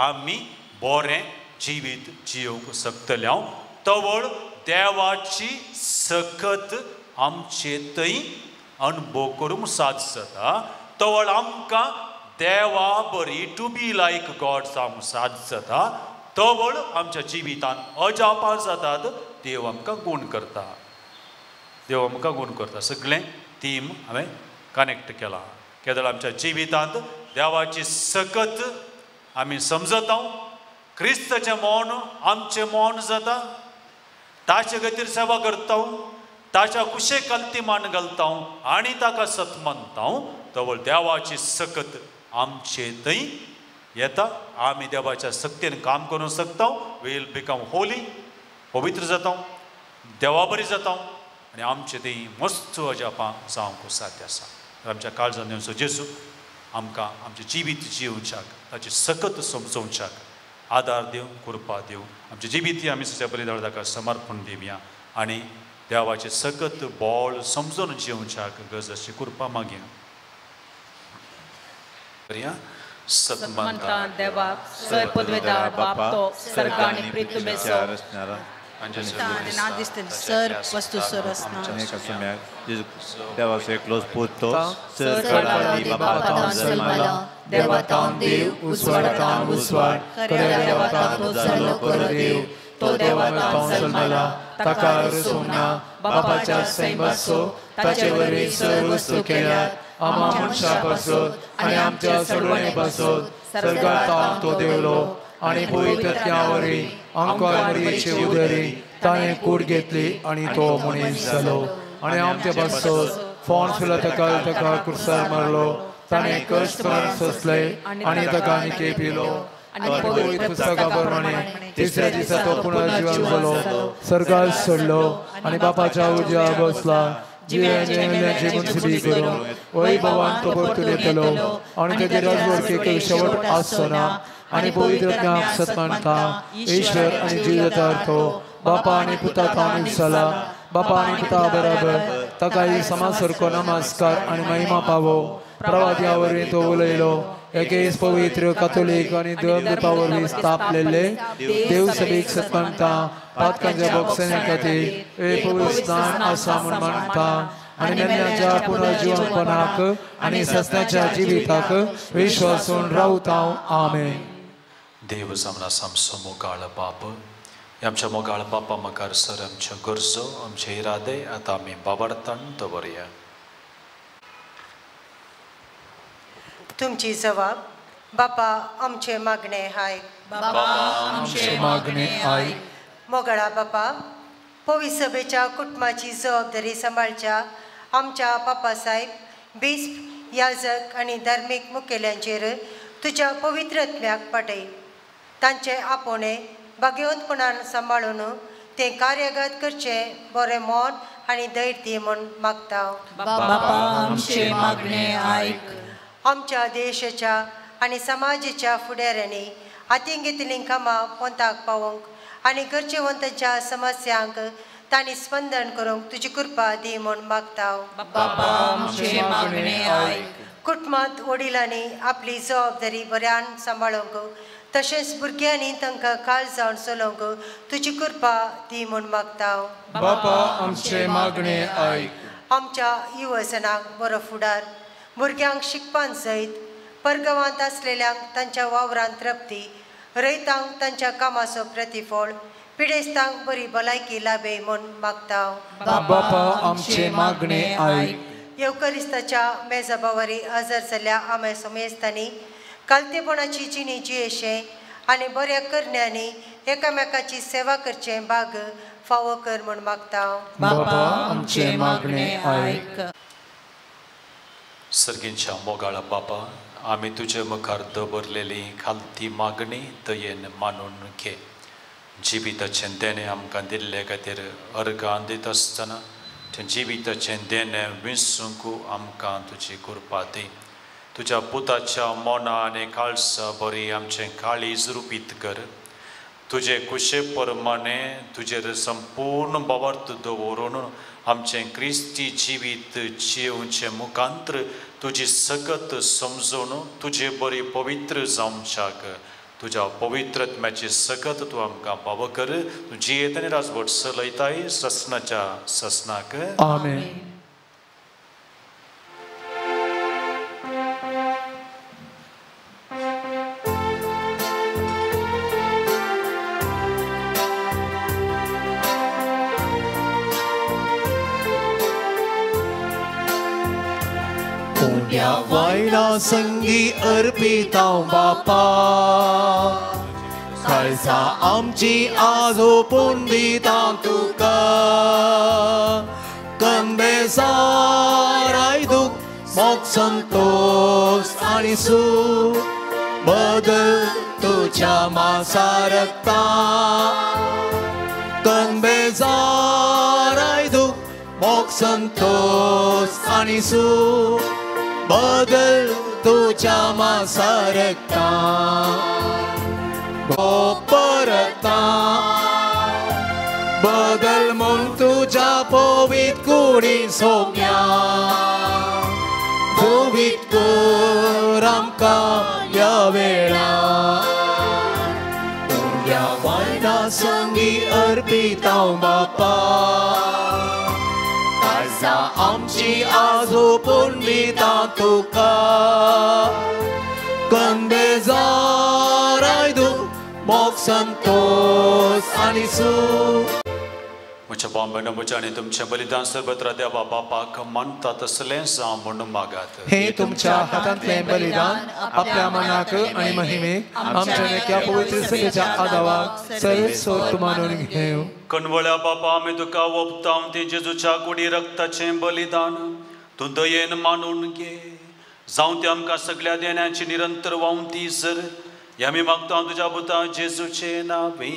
आमी बरें जिवीत जियोवंक शकतले. हांव तवळ देवाची सकत आमचे थंय अनुभव करूंक साद जाता. तवळ आमकां देवा बरी टू बी लायक गॉड जावंक साद जाता. तवळ आमच्या जिवितांत अजापां जातात. देव आमकां गूण करता, देव आमकां गूण करता. सगळें थीम हांवें कनेक्ट केलां. केदळ आमच्या जिवितांत देवाची सकत आमी समजता, क्रिस्ताचें मौन आमचें मौन जाता, ताचे खातीर सेवा करता, ताच्या कुशेक कल्ती मान घालता आनी ताका सत मानता, तवळ देवाची सकत आमचे थंय येता. आमी देवाच्या सक्तीन काम करूंक शकता. वील बिकम होली, पवित्र जाता, देवा बरी जाता आनी आमचे थंय मस्त अजापां जावंक साध्य आसा. तर आमच्या काळजान दिवचो जेजू आमकां आमचें जिवीत जियोवच्याक, ताची सकत समजोवच्याक आदार दिवं, कृपा दिवं. आमचें जिवीत आमी सगळ्या बलिदान ताका समर्पण दिवया आनी देवाचें सकत बळ समजून जियोवच्याक गरज अशी कृपा मागया. सतमंता देवाक सर पदवेदार बाप तो सर्ग आनी पृथ्वीचो सर वस्तू सर देवाचो एकलोच पूत तो जल्मला देवातावन देव उजवाडातावन उजवाड खऱ्या देवातावन जाल्लो खरो देव तो देवातावन जल्मला ताका रचूंक ना बापाच्या सैमाचो ताचे वरवीं सर्व वस्तू केल्यात आमा मनशां पासत आनी आमच्या सोडवणे पासत सर्गातावन तो देवलो आनी पवित्रत्या वरवीं आमकां मरियेचे उदरी ताणें कूड घेतली आनी तो मनीस जालो आनी आमच्या पासत फोंस ताका ताका कुर्सार मारलो ताणें कश्ट सोंसले आनी ताका निके पिलो आनी पवित्र पुस्तका प्रमाणे तिसऱ्या दिसा तो पुनर्जीवन जालो सर्गार सोडलो आनी बापाच्या उजव्या बसला जिव्याची मुनसिबी करून वैभवान तो परतून येतलो आनी ताचे राजवडकेक शेवट आसचो ना आनी पवित्र आत्म्याक सत मानता ईश्वर आनी जिवितार तो बापा आनी पुता तावन विसला बापा आनी पुता बराबर ताकाय समा सारको नमस्कार आनी महिमा पावो प्रवाद्या वरवीं तो उलयलो एकेच पवित्र कातोलीक आनी देवदूता वरवीं स्थापलेले देव सभेक सत मानता पातकांच्या बोगसण्या खातीर एक पवित्र स्नान आसा म्हूण मानता आनी मेल्ल्याच्या पुनर्जीवनपणाक आनी सस्नाच्या जिविताक विश्वासून रावता. आमेन. देव जावन आसा आमचो मोगाळ बाप, आमच्या मोगाळ बापा मुखार सर आमच्यो गरजो आमचे इरादे आतां आमी बाबार्थान दवरया. तुमची जबाब बापा आमचे मागणे आयक, बापा आमचे मागणे आयक. मोगाळा बापा, पवित्र सभेच्या कुटुंबाची जबाबदारी सांबाळच्या आमच्या बापासाहेब बिस्प याजक आनी धार्मीक मुखेल्यांचेर तुज्या पवित्र आत्म्याक पाटय. तांचे आपोवणें भाग्यवंतपणान सांबाळून तें कार्यगत करचें बरें मन आनी धैर्य दी म्हूण मागता. बापा आमचे मागणे आयक. आमच्या देशाच्या आनी समाजाच्या फुडाऱ्यांनी हातीन घेतिल्लीं कामां पोंताक पावोवंक आनी गरजेवंतांच्या समस्यांक तांणी स्पंदन करूंक तुजी कृपा दी म्हूण मागता. बापा आमचे मागणे आयक. कुटुंबांत वडिलांनी आपली जबाबदारी बऱ्यान सांबाळूंक तशेंच भुरग्यांनी तांकां काळ जावन चलोवंक तुजी कृपा दी म्हूण मागता. बापा आमचे मागणे आयक. आमच्या युवजनांक बरो फुडार, भुरग्यांक शिकपान सयत परगांवांत आसलेल्यांक तांच्या वावरांत तृप्ती, रयतांक तांच्या कामाचो प्रतिफळ, पिडेस्तांक बरी भलायकी लाभे म्हूण मागता. बापा आमचे मागणे आयक. येवकरिस्ताच्या मेजबावरी हजर जाल्ल्या आमे समेस्तांनी कालतेपणाची जिणी जियेशें आनी बऱ्या करण्यांनी एकामेकाची सेवा करचें भाग फावो कर म्हूण मागता. बापा आमचे मागणे आयक. सर्गींच्या मोगाळ बापा, आमी तुजे मुखार दवरलेली खालती मागणी दयेन मानून घे. जिविताचें देणें आमकां दिल्ले खातीर अर्गां दिता आसतना तें जिविताचें देणें विंचूंक आमकां तुजी कृपा दी. तुज्या पुताच्या मना आनी काळसा बरी आमचें काळीज रुपीत कर. तुजे कुशे प्रमाणे तुजेर संपूर्ण भावार्थ दवरून आमचें क्रिस्ती जिवीत जिवचें मुखांत्र तुजी सकत समजून तुजे बरी पवित्र जावच्याक तुज्या पवित्रत्म्याची सकत तूं आमकां पावो कर. तूं जियेत आनी राजवट चलयताय ससनाच्या ससनाक. आमेन. वायना संगी अर्पितां बापा, खालसा आमची आज ओपून दितां तुका. कंबेसाराय दुख मोग संतोष आनी सूख बदल तुज्या मासा रक्ता. कंबेसाराय दुख मोग संतोष आनी सूख बदल तुझ्या मासा रक्ता. परता बदल म्हूण तुज्या पवित कुडी सोम्या पवित कर आमकां ह्या वेळा. तुज्या भयणा संगी अर्पितांव बापा काळजां आमची आजोपून दिता तुका कंबेजार आयदू मोग संतोष आनी सूख. म्हज्या भाव भयणो म्हज्या आनी तुमचें बलिदान सर्वत्र देवा बापाक मानता तसलें जावं म्हूण मागात. हे तुमच्या हातांतलें बलिदान आपल्या मनाक आनी महिमेक आमच्या नेक्या पवित्र सभेच्या आदावाक सर्वेस्वर मानून घेवं. कणवळ्या बापा आमी तुका ओंपता तें जेजूच्या कुडी रक्ताचें बलिदान तूं दयेन मानून घे. जावं तें आमकां सगळ्या देण्याची निरंतर वावंती सर आमी मागता तुज्या पुता जेजूचे नांवी.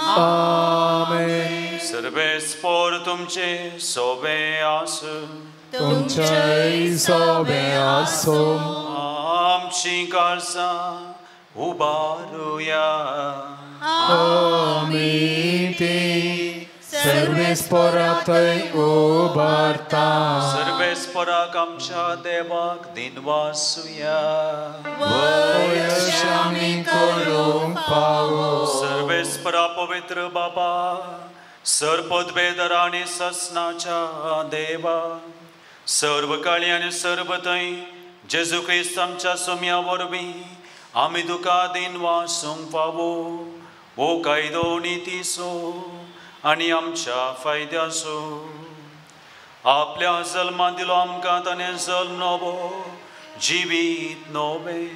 आमेन. सर्वेस्पोर तुमचे सोबे आसूं. तुमचेय सोबे आसूं. आमची काळजां उबारुया. आमी ती सर्वेस्पोरा थंय उबारता. सर्वेस्पोराक आमच्या देवाक दिनवासुया. वयश आमी करूंक फावो. सर्वेस्परा पवित्र बाबा सर्वपदवेदर आनी ससनाच्या देवा सर्व काळी आनी सर्व थंय जेजू क्रिस्त आमच्या सोम्या वरवीं आमी तुका दिनवासूंक फावो. हो कायदो नितीचो आनी आमच्या फायद्याचो. आपल्या जल्मा दिलो आमकां ताणें जल्म नवो जिवीत नवें.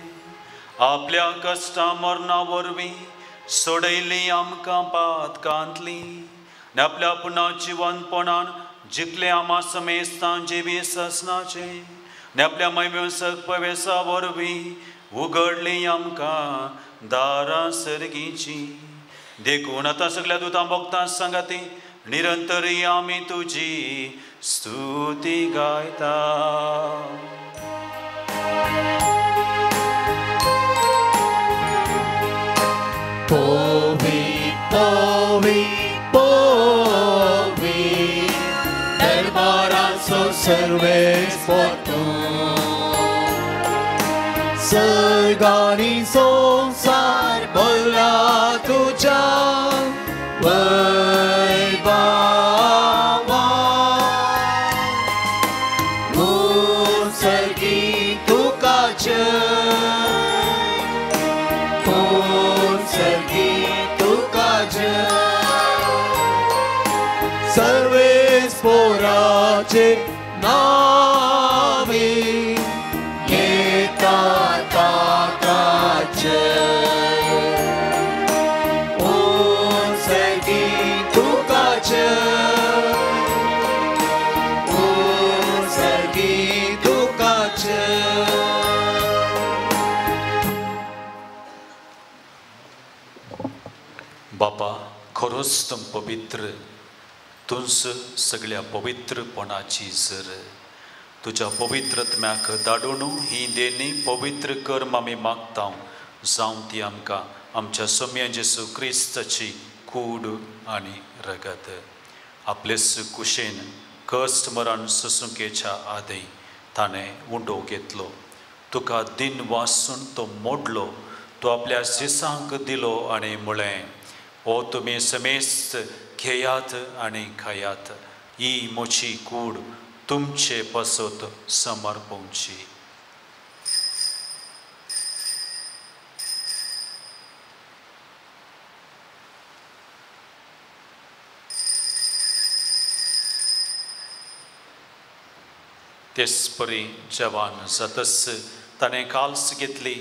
आपल्या कश्टां मरणा वरवीं सोडयली आमकां पातकांतली आनी आपल्या पुना जिवनपणान जिखले आमा समेस्तां जिवी ससनाचें आनी आपल्या महिमेसक प्रवेसा वरवीं उगडली आमकां दारां सर्गीचीं. देखून आतां सगळ्या दुतां भक्तां सांगाती निरंतरी आमी तुजी स्तुती गायता. पोवी पोवी पोवी दरबाराचो सर्वेस्पोर तूं. सर्गानी संवसार भरला तुज्या वैभवान. सर्गी तुका जय, सर्गी तुका जय. सर्वेस्पोराचे नावे घेता ताका जय. सर्गी तुका जय, सर्गी तुका जय. बापा खरोच तूं पवित्र, तूंच सगळ्या पवित्रपणाची जर. तुज्या पवित्रत्म्याक धाडून ही देणी पवित्र कर आमी मागता. जावं ती आमकां आमच्या सोम्या जेसू क्रिस्ताची कूड आनी रगत. आपलेच कुशेन कश्ट मरण सोंसुकेच्या आदी ताणें उंडो घेतलो. तुका दिन वासून तो मोडलो, तो आपल्या शिसांक दिलो आनी म्हळें, ओ तुमी समेस्त घेयात आनी खायात, ही म्हजी कूड तुमचे पासत समर्पणची. तेच परी जवान जातच ताणें काल्स घेतली,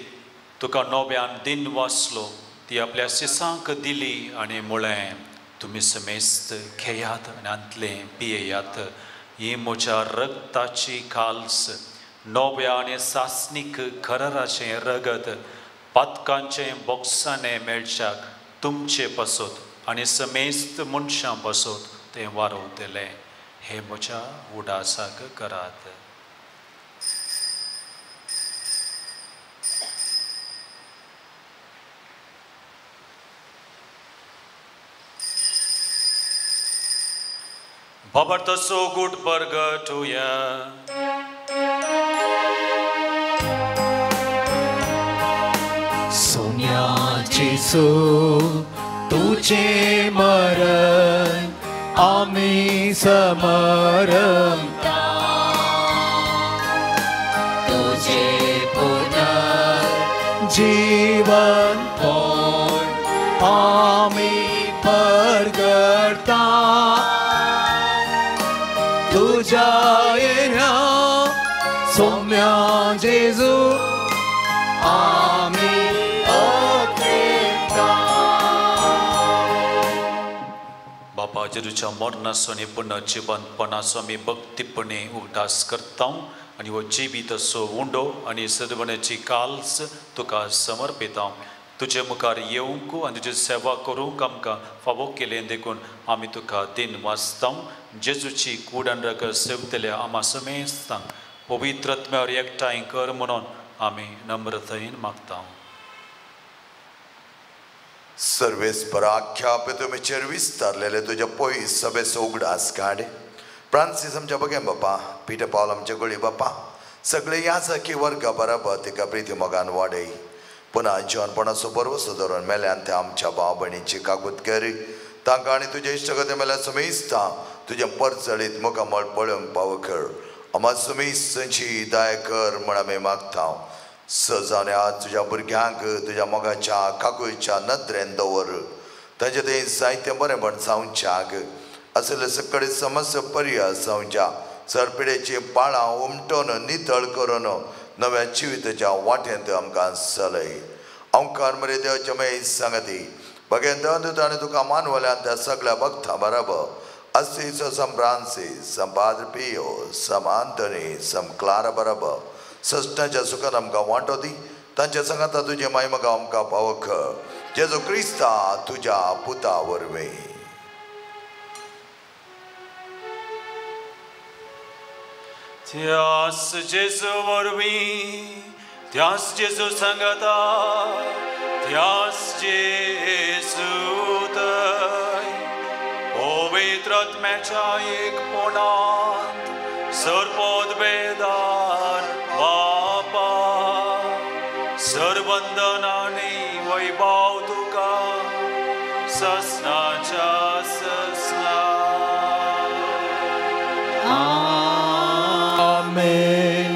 तुका नव्यान दिन वाचलो, ती आपल्या शिसांक दिली आनी म्हळें, तुमी समेस्त घेयात आनी हांतलें पियेयात, ही म्हज्या रक्ताची काल्स, नव्या आनी सासणीक कराराचें रगत, पातकांचें बोक्साणें मेळच्याक तुमचे पासत आनी समेस्त मनशां पासत तें वारवतलें. हे म्हज्या उडासाक करात. बाबर तसो गुट परगटुया. सोन्या जेसू तूं जेजूचे मरण आमी समरता तुझे पुनर्जीवन पण आमी परगडता तुझ्या येण्या सोम्या जेजू आमी अखेरता. बापा जेजूच्या मरणाचो आनी पुनर्जिवंतपणाचो आमी भक्तीपणे उगडास करता आनी हो जिवीत असो उंडो आनी सदवण्याची काल्स तुका समर्पिता. तुजे मुखार येवंक आनी तुजी सेवा करूंक आमकां फावो केलें देखून आमी तुका दिन वाचता. जेजूची कूड आनी रगत सेवतल्या आमा समेस्तांक पवित्र आत्म्यावर एकठांय कर म्हणून आमी नम्रतायेन मागता. सर्वेस्पराख्या तुमीचेर विस्तारलेले तुज्या पयस सभेचो उगडास काड. फ्रांसीस आमच्या बघे बापा, पीटर पावल आमच्या गोळी बापा, सगळे याजकी वर्गा बराबर तिका प्रिती मोगान वाडय. पुन्हा जिवनपणाचो बरवसो धरून मेल्यान त्या आमच्या भाव भयणीची कागूत कर. तांकां आनी तुजे इश्टगते मेल्या समेस्ता तुजें परचळीत मुखामळ पळोवंक पावो कर. आमा समेस्तांची दया कर म्हण आमी मागता. सजावन आज तुज्या भुरग्यांक तुज्या मोगाच्या काकुळच्या नदरेन दवर. तांचे तें जायतें बरेंपण जावच्याक आसले सगळे समस्या पर्याय जावच्या सरपिडेची पाळां उमटून नितळ करून नव्या जिविताच्या वाटेंत आमकां चलय. अंकार मरे देवाचे मागीर सांगती बगेन देवान आनी तुका मानवल्यान त्या सगळ्या भक्तां बराबर अस्सीचो सम फ्रांसीस सम पाद्र पियो सम आंतनी सम क्लारा बराबर सस्नाच्या सुखान आमकां वांटो दी. तांच्या सांगाता तुजे मायमगा आमकां पावक जेजू क्रिस्ता तुज्या पुता वरवीं. त्यास जेजू वरवीं, त्यास जेजू सांगाता, त्यास जेजू थंय पवित्र आत्म्याच्या एकपणांत सर्वोद्वेदार बापा सरवंदन आनी वैभव तुका ससनाच्या ससना. आमेन.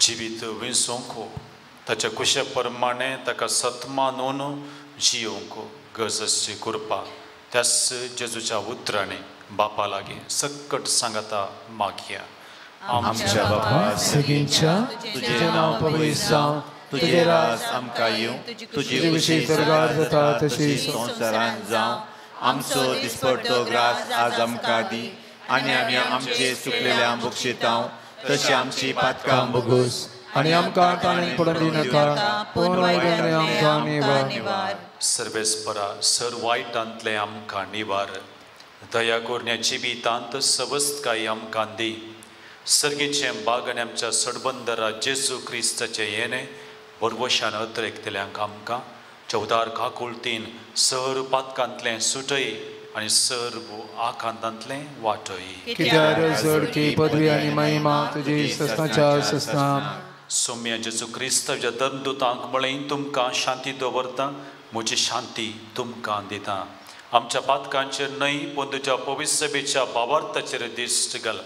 जिवीत विसोंक ताच्या कुशे प्रमाणे ताका सत्मानून जियोंक गरज आसची कृपा त्याच जेजूच्या उतरांनी बापा लागीं सकट सांगाता मागया. आमच्या बापा सगळींच्या तुजें नांव पवित्र जावं, तुजें राज आमकां येवं, तुजी खुशी स्वर्गार जाता तशी संवसारांत जावं. आमचो दिसपडतो ग्रास आज आमकां दी आनी आमी आमचे चुकलेल्या बक्षितांव तशी आमची पातकां भोगोस आनी आमकां ताणें पडून दिनाका, पूण वायटांतलें आमकां निवार. सर्वेस्परा सर वायटांतलें आमकां निवार. दया करून जिवितांत सवस्तकाय आमकां दी. सर्गीचें बाग आनी आमच्या सडबंदरा जेजू क्रिस्ताचें येणें बरवशान अत्रेकतल्यांक आमकां चवदार काकुळतीन सर पातकांतलें सुटय आनी सर्व आकांतांतलें वाटय. कित्याक जोडकी पदवी आनी महिमा तुजी ससनाच्या ससना. सोम्या जेजू क्रिस्ताच्या धर्मदूतांक म्हळें तुमकां शांती दवरता, म्हजी शांती तुमकां दिता. आमच्या पातकांचेर न्हय पूण तुज्या पवित्र सभेच्या भावार्थाचेर दिश्ट घाल.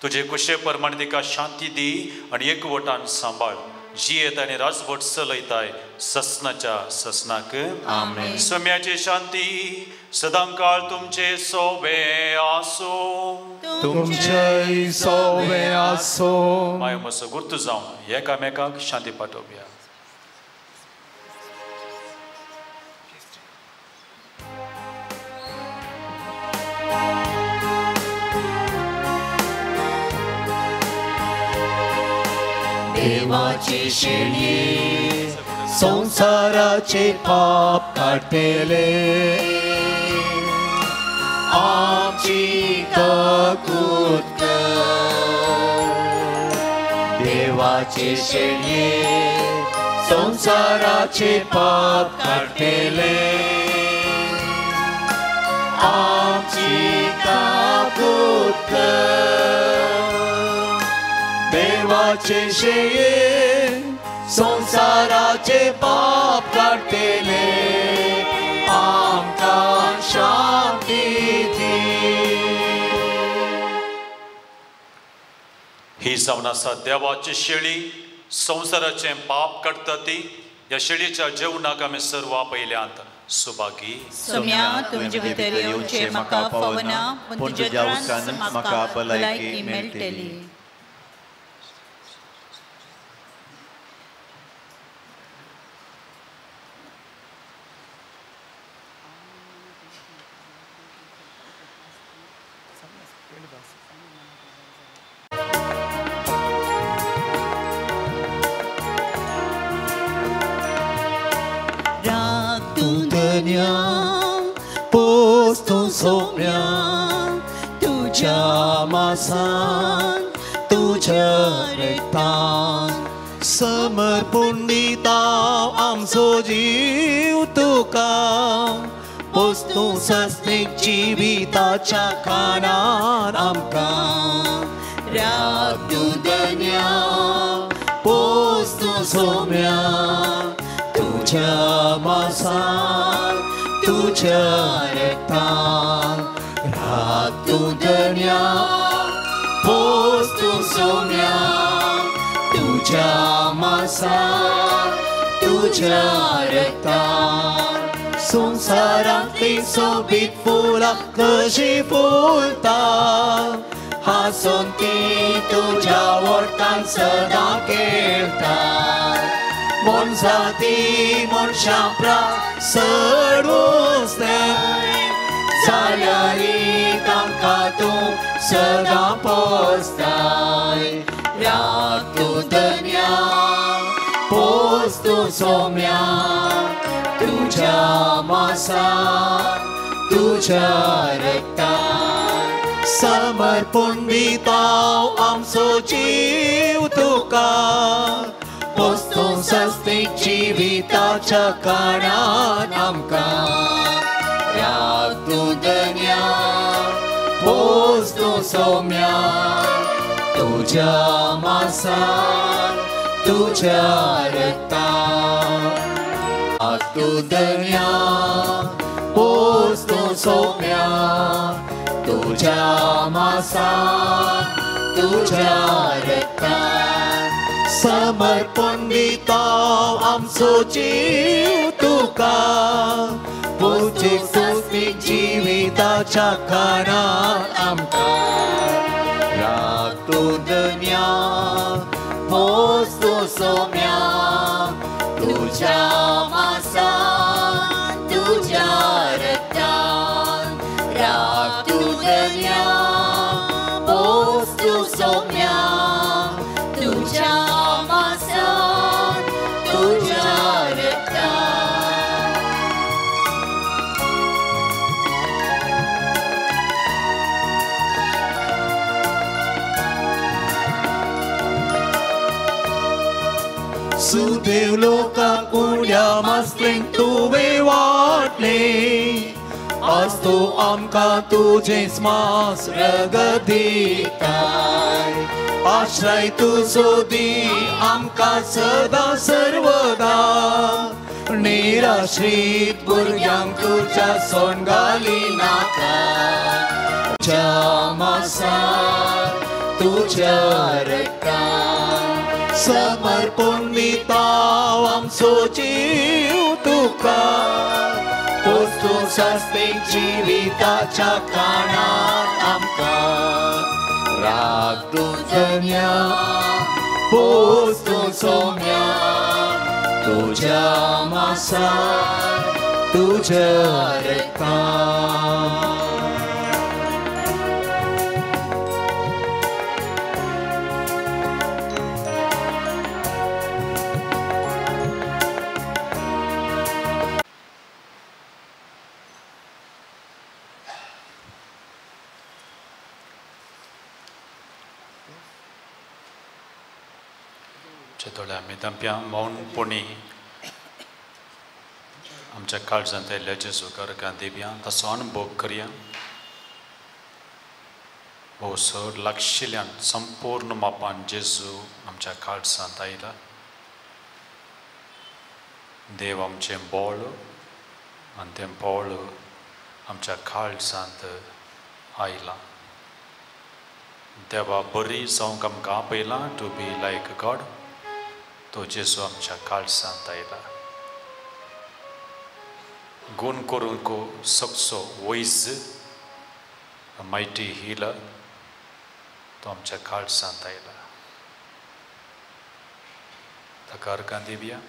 तुजे कुशे प्रमाणे तिका शांती दी आनी एकवटान सांबाळ. जियेत आनी राजवट चलयताय ससनाच्या ससनाक. आमेन. सोम्याची शांती सदांकाळ तुमचे सोबे आसूं. तुमचे सोबे आसूं. मायो मातसो गुर्तू जावन एकामेकाक शांती पाठोवया. देवाची शेळये संसाराचे पाप काडटले आमची काकूत कर. देवाचे शेळये संसाराचे पाप काडटले आमची काकूत कर. देवाचे शेळये संवसाराचे पाप काडटले आमकां शांती दी. ही जावन आसा देवाची शेळी, संवसाराचें पाप काडटा ती. ह्या शेळीच्या जेवणाक आमी सर्व आपयल्यांत सुभागी. सोम्या तुमचे भितर येवचें म्हाका फावना, पूण तुज्या उदकान म्हाका भलायकी मेळटली. सोम्या तुझ्या मासान तुझ्या रक्तान समर्पूण दिता आमचो जीव तुका, पोस्तू सस्नीक जिविताच्या खाणान आमकां. राग तूं धन्या पोस्तू सोम्या तुझ्या मासान तुझ्या रक्तान. राग तूं धन्या पोस तूं सोम्या तुझ्या मासान तुझ्या रक्तान. संवसारांतली सोबीत फुलां कशीं फुलता, हांसून ती तुज्या वोटान सदां खेळटा. मोनजाती मनशां चड वचलें जाल्यार तांकां तूं सदां पोसताय. राग तूं धन्या पोस तूं सोम्या तुझ्या मासान तुझ्या रक्तान. समर्पूण दिता आमचो जीव तुका, पोस्तूं सस्तीक जिविताच्या कारणान आमकां. राग तूं धन्या पोस तूं सोम्या तुझ्या मासान तुझ्या रक्तान. राग तूं धन्या पोस तूं सोम्या तुझ्या मासान तुझ्या रक्तान. समर्पण दिता आमचो जीव तुका, पोचीक सस्तीक जिविताच्या कारणान आमकां. राग तूं धन्या पोस तूं सोम्या तुझ्या मासान तुझ्या रक्तान. राग तूं धन्या पोस तूं सोम्या तुझ्या मासान तुझ्या रक्तान. सुदेव लोकांक उण्या मासलेंक तुवें वाटलें, आज तूं आमकां तुजेंच मांस रगत दिताय. आश्रय तुजो दी आमकां सदां सर्वदा, निराश्रीत भुरग्यांक तुज्या सोन घाली नाका. तुज्या मासान तुज्या रक्तान समर्पूण दिता आमचो जीव तुका, पोस्तूं सस्तीक जिविताच्या कारणान आमकां. राग तूं धन्या पोस तूं सोम्या तुझ्या मासान तुझ्या रक्तान. थोड्या आमी तांप्या मौनपणी आमच्या काळजांत आयिल्ल्या जेजू गारकां दिवया, ताचो अनुभव करया. भोव चड लागशिल्ल्यान संपूर्ण मापान जेजू आमच्या काळजांत आयला. देव आमचें बोळ आनी तें बोळ आमच्या काळजांत आयलां. देवा बरी जावंक आमकां आपयलां, टू बी लायक गॉड. तो जेजू आमच्या काळजांत आयला. गुण करूंक सकचो वैज, मायटी हिलर, तो आमच्या काळजांत आयला. ताका अर्गां दिवया.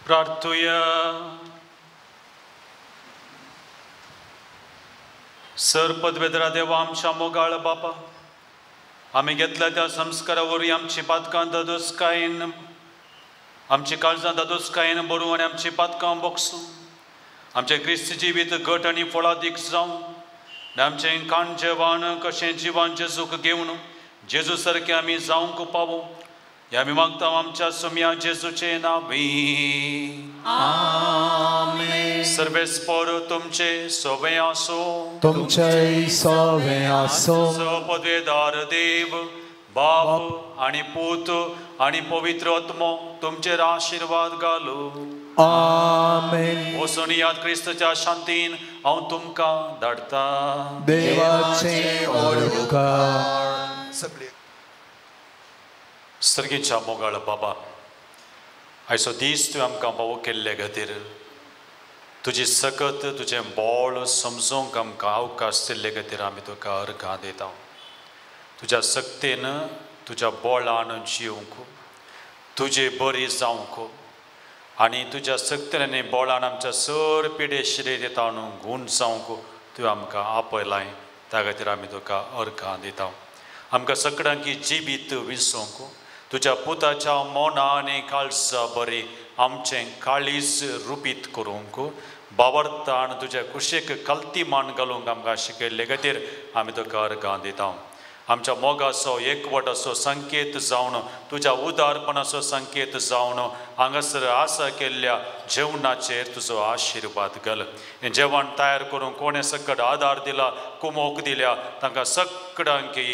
प्रार्थुया. सर पदवेदरा देवा आमच्या मोगाळ बापा, आमी घेतल्या त्या संस्कारा वरवीं आमची पातकां दादोसकायेन, आमची काळजां दादोसकायेन बरोवं आनी आमची पातकां बोगसूं. आमचें क्रिस्त जिवीत घट आनी फळादीक जावं आनी आमचें काण जेवण कशें जिवान जेजूक घेवन जेजू सारकें आमी जावंक पावूं. ह्या आमी मागता आमच्या सोम्या जेजूचे नांवी. आमेन. सर्वेस्पर तुमचे सोवे आसो, तुमचे सोवे आसो. पदवेदार देव बाप आनी पूत आनी पवित्र आत्मो तुमचेर आशिर्वाद घालू. आमेन. वचून याद क्रिस्तच्या शांतीन हांव तुमकां धाडटा. देवाचे उपकार. सगळे सर्गीच्या मोगाळ बाबा, आयचो दीस तुवें आमकां पावो केल्ले खातीर तुजी सकत तुजें बोळ समजूंक आमकां अवकाश दिल्ले खातीर आमी तुका अर्घां दिता. तुज्या सक्तेन तुज्या बोळान जिवंक, तुजे बरी जावंक आनी तुज्या सक्तेन आनी बोळान आमच्या सर पिडे शिरे दिता न्हू गूण जावंक तुवें आमकां आपयलाय. त्या खातीर आमी तुका अर्घां दिता. आमकां सगळ्यांकी जिवीत विसोवंक तुज्या पुताच्या मना आनी काळजा बरी आमचें काळीज रुपीत करूंक बावरता आनी तुज्या कुशीक कलती मान घालूंक आमकां शिकयल्ले खातीर आमी तुका अर्घां दिता. आमच्या मोगाचो एकवटाचो संकेत जावन तुज्या उदारपणाचो संकेत जावन हांगासर आसा केल्ल्या जेवणाचेर तुजो आशिर्वाद घाल. हें जेवण तयार करूंक कोणें सकट आदार दिला, कुमोक दिल्या, तांकां सगळ्यांकी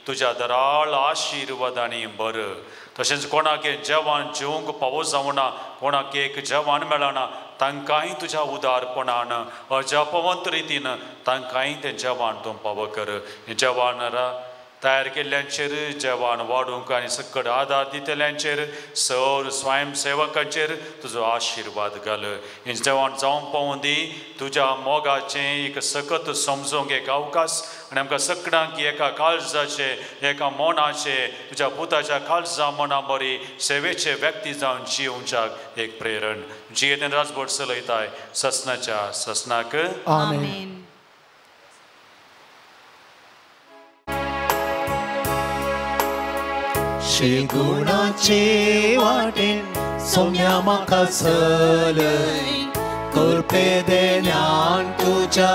तुज्या दराळ आशिर्वादांनी बर. तशेंच कोणाक जेवण जेवंक पावो जावना, कोणाक एक जेवण मेळना, तांकांय तुज्या उदारपणान अजापवंत रितीन तांकांय तें जेवण तूं पावो कर. हें जेवण तयार केल्ल्यांचेर, जेवण वाडूंक आनी सकट आदार दितल्यांचेर, सर स्वयंसेवकांचेर तुजो आशिर्वाद घाल. हें जेवण जावंक पावूं दी तुज्या मोगाचें एक सकत समजूंक एक अवकाश आनी आमकां सगळ्यांक एका काळजाचे एका मनाचे तुज्या पुताच्या काळजा मना बरी सेवेचे व्यक्ती जावन जिवच्याक एक प्रेरण. जियेतेन राजभट चलयताय ससनाच्या ससनाक. आमेन. शिगुणाचे वाटेन सोम्या म्हाका चलय, कृपे देण्यान तुज्या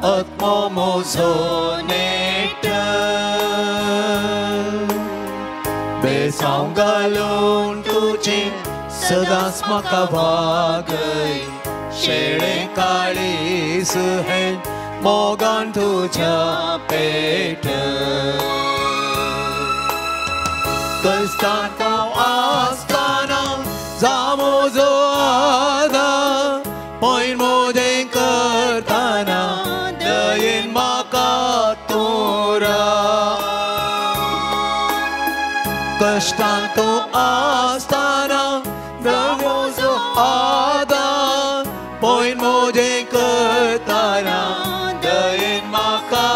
आत्मो म्हजो नेट. बेसांव घालून तुजें सदांच म्हाका वागय, शेळे काळीज हें मोगान तुज्या पेट. कष्टांत आसतना जावं म्हजो आदार, पयर म्हजें करतना दयेन म्हाका तूं राव. कष्टांत आसतना जावं म्हजो आदार, पयर म्हजें करतना दयेन म्हाका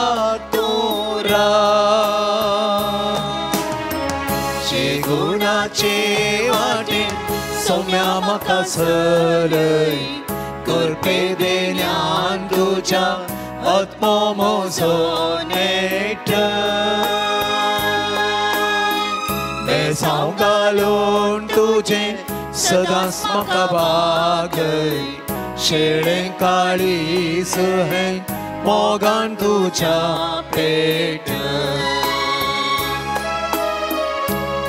तूं राव. गुणाचे वाटेन सोम्या म्हाका चलय, कृपे देण्यान तुज्या आत्मो म्हजो नेट. बेसांव घालून तुजें सदांच म्हाका वागय, शेळें काळीज हें मोगान तुज्या पेट.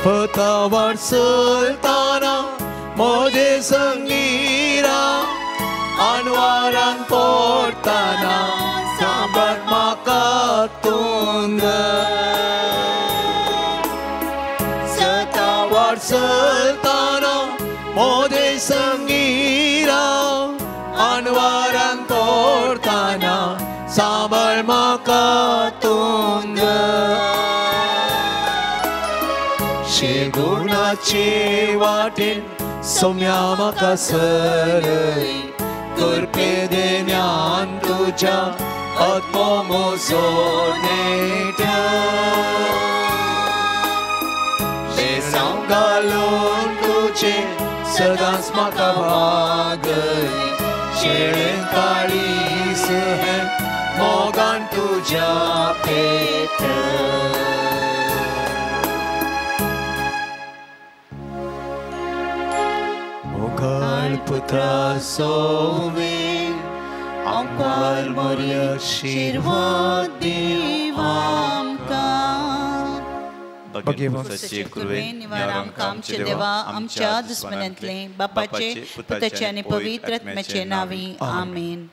हतावार चलताना म्हजे संगीरा अनवारान पडटाना सांबाळ म्हाका तूं सतावार चलताना म्हजे संगीरा अनवारान पडटाना सांबाळ म्हाका तूं शेगुणाचे वाटेन सोम्या म्हाका सरय करपे देन्यान तुज्या आत्मो म्हजो नेट्या बेसांव घालून तुजें सदांच म्हाका वागय शेळें काळीस हें मोगान तुज्या पेट मोगाळ पुत्रा सोवे आमकां मोरी आशिर्वाद दीव आमकां. निवार आमकां आमचे देवा आमच्या दुस्मनांतले बापाचे पुताचे आनी पवित्र आत्म्याचे नांवी आमेन.